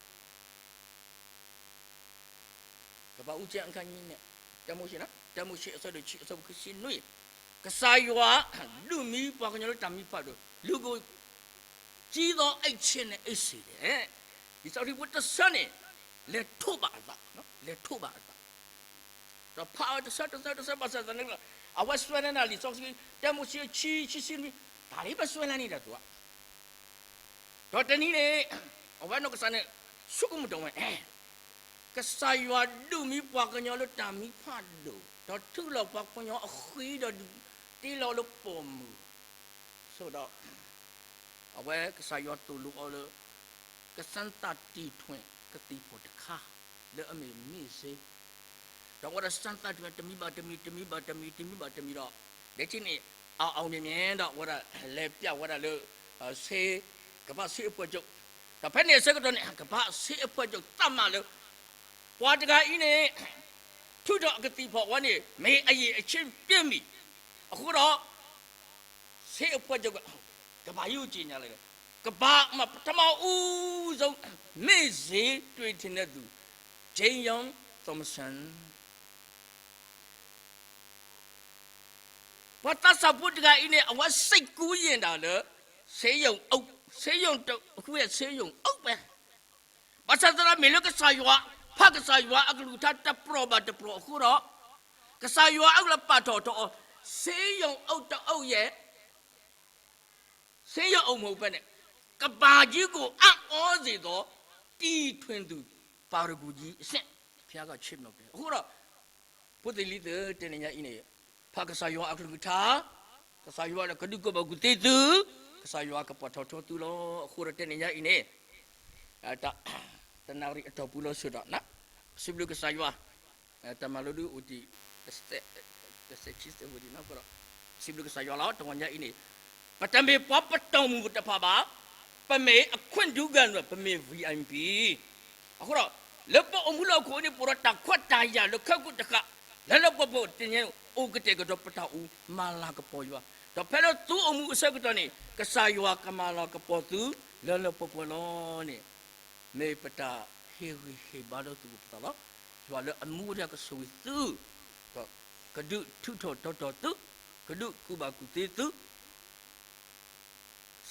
ကပၤအူကဲအခါန့ၣ် တၢမိၤၡ့ တၢမိၤၡ့အဆၢဒိၣ်ဆံအဆၢဖိခံဆံနွံ, ကစၢ်ယွၤဒုးမံပှၤကညီလၢတၢ်မံဖးဒိၣ် လူကိုကြီးသော အိမ်ရှင်နဲ့ အိမ်စေ့တယ်, လံာ်စီဆှံဖိတဆၢန့ၣ် လဲၤထိးဘၣ်အသး, လဲၤထိးဘၣ်အသး ဒီးဖးအီၤတဆၢတဆၢတဆၢ ဘၣ်ဆၣ်သနာ်က့ အဝဲစွဲလၢနၤလံာ်စီဆှံ တၢမိၤၡ့ဆံ ခံဆံနွံ တၢ်လၢပစွဲလၢန့ၣ်ဒီးသူ ဒီးတနံၤန့ၣ် အဝဲနီၢ်ကစၢ်န့ၣ် ဆိကမိၣ်ထီၣ်ဝဲ ကစၢ်ယွၤဒုးမံပှၤကညီလၢတၢ်မံဖးဒိၣ် ဒီးထုးလီၤပှၤကညီအဃံဒီး တ့လီၤလၢပိာ်မုၣ် ဆိဒီး အဝဲကစၢ်ယွၤသိၣ်လိအီၤလၢ ကစၢ်သးတံၢ်ထွဲကသံၣ်ဖီၣ်တခါ လၢအမ့ၢ်မ့ၢ်စ့ ဒီးအဝဲဒၣ်စၢ်သးတံၢ်ထွဲတမံၤဘၣ်တမံၤ တမံၤဘၣ်တမံၤ တမံၤဘၣ်တမံၤဒီး ဒဲက့န့ၣ် အီၤအီၤန့ၣ်မ့ၢ်ဒီး အဝဲဒၣ်လဲၤပျးဝဲဒၣ်လၢ ဆေး ကမ္ဘာ့ဆေးအဖွဲ့ချုပ် ဒီးဖဲန့ၣ်အဆၢကတီၢ်န့ၣ် ကမ္ဘာ့ဆေးအဖွဲ့ချုပ် သတ်မှတ်လၢ ပှၤတဂၤအံၤန့ၣ် ထုးထီၣ်အကသံၣ်ဖီၣ်ဝဲန့ၣ် မ့ၢ်အရည်အချင်းပြည့်မီ အဃိဒီး ဆေးအဖွဲ့ချုပ်က ကမ္ဘာ့ဆေးအဖွဲ့ချုပ် ကမ္ဘာ့မှာ ပထမဦးဆုံး မ့ၢ်စ့တွေ့ထင်တဲ့သူ Jane Young Thompson ပှၤသးစၢ်ဖိတဂၤအံၤန့ၣ် အဝဲစိတ်ကူးယဉ်တာလၢ ဆေးရုံအုပ် ဆေးရုံတခုရဲ့ ဆေးရုံအုပ်ပဲ ဘၣ်ဆၣ်သနာ်က့ မ့ၢ်လၢကစၢ်ယွၤ ဖးကစၢ်ယွၤအကလုၢ်ကထါတပျီၤဘၣ်တပျီၤအဃိဒီး ကစၢ်ယွၤအကလုၢ်ပာ်ထီၣ်ထီအီၤ ဆေးရုံအုပ်တအုပ်ရဲ့ ဆေးရုံအုပ်မဟုတ်ဘဲနဲ့ ကမ္ဘာကြီးကို အံ့ဩစေသော တီထွင်သူ ပါရဂူကြီးအဆင့် ဘုရားကချီးမြှောက်တယ် အဃိဒီး ဖိသ့ၣ်လံၤသ့ၣ် တနံၤညါအံၤန့ၣ် ဖးကစၢ်ယွၤအကလုၢ်ကထါ ကစၢ်ယွၤကဒုးကူၣ်ဘၣ်ကူၣ်သ့သု ကစၢ်ယွၤကပာ်ထီၣ်ထီသုလီၤ အဃိဒီးတနံၤညါအံၤန့ၣ် တနၣ်ရံၣ်အတီၢ်ပူၤလီၤဆီဒီး စံးဘျုးကစၢ်ယွၤ တၢ်မၤလိဒုးအိၣ်တံၢ် တစဲးခံစဲးဝံၤဒံးနီၢ်ကီၢ်ဒီး စံးဘျုးကစၢ်ယွၤလီၤ တနံၤညါအံၤန့ၣ် ပတမ့ၢ်ပှၤပတီၢ်မုၢ်တဖၣ်ဘၣ် ပမ့ၢ်အခွင့်ထူးခံ ပမ့ၢ် VIP အဃိဒီး လၢပအိၣ်မူလၢဟီၣ်ခိၣ်အံၤန့ၣ် ပအိၣ်ဒီးတၢ်ခွဲးတၢ်ယာ်လၢခဲကိာ်တဃၣ် လၢလၢပှဲၤပှဲၤတနံၤ အိၣ်ကတဲာ်ကတီၤပတၢ်အိၣ် မၤလၤကပီၤယွၤ ဒီးဖဲလၢသုအိၣ်မူအဆၢကတီၢ်န့ၣ် ကစၢ်ယွၤကမၤလၤကပီၤသု လၢလၢပှဲၤပှဲၤလီၤန့ၣ် မ့ၢ်ပတၢ်ဟ့ၣ်ဂံၢ်ဟ့ၣ်ဘါဒီးသုကပသးလီၤ. ယွၤလၢအမူဝဲဒၣ်ကဆိၣ်ဂ့ၤသု ဒီးကဒုးထုးထီၣ်တီၤတီၤသု ကဒုးကူၣ်ဘၣ်ကူၣ်သ့သု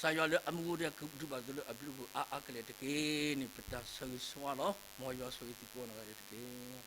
ကစၢ်ယွၤလၢအမူဝဲဒၣ် ကဒုးဘၣ်သုလၢအဘျုးအဖှိၣ်အါအါကလဲာ်တက့ၢ်န့ၣ် ပတၢ်ဆၢဂ့ၤဆၢဝါလီၤ. မ်ယွၤဆိၣ်ဂ့ၤသုကိးဂၤဒဲးတက့ၢ်.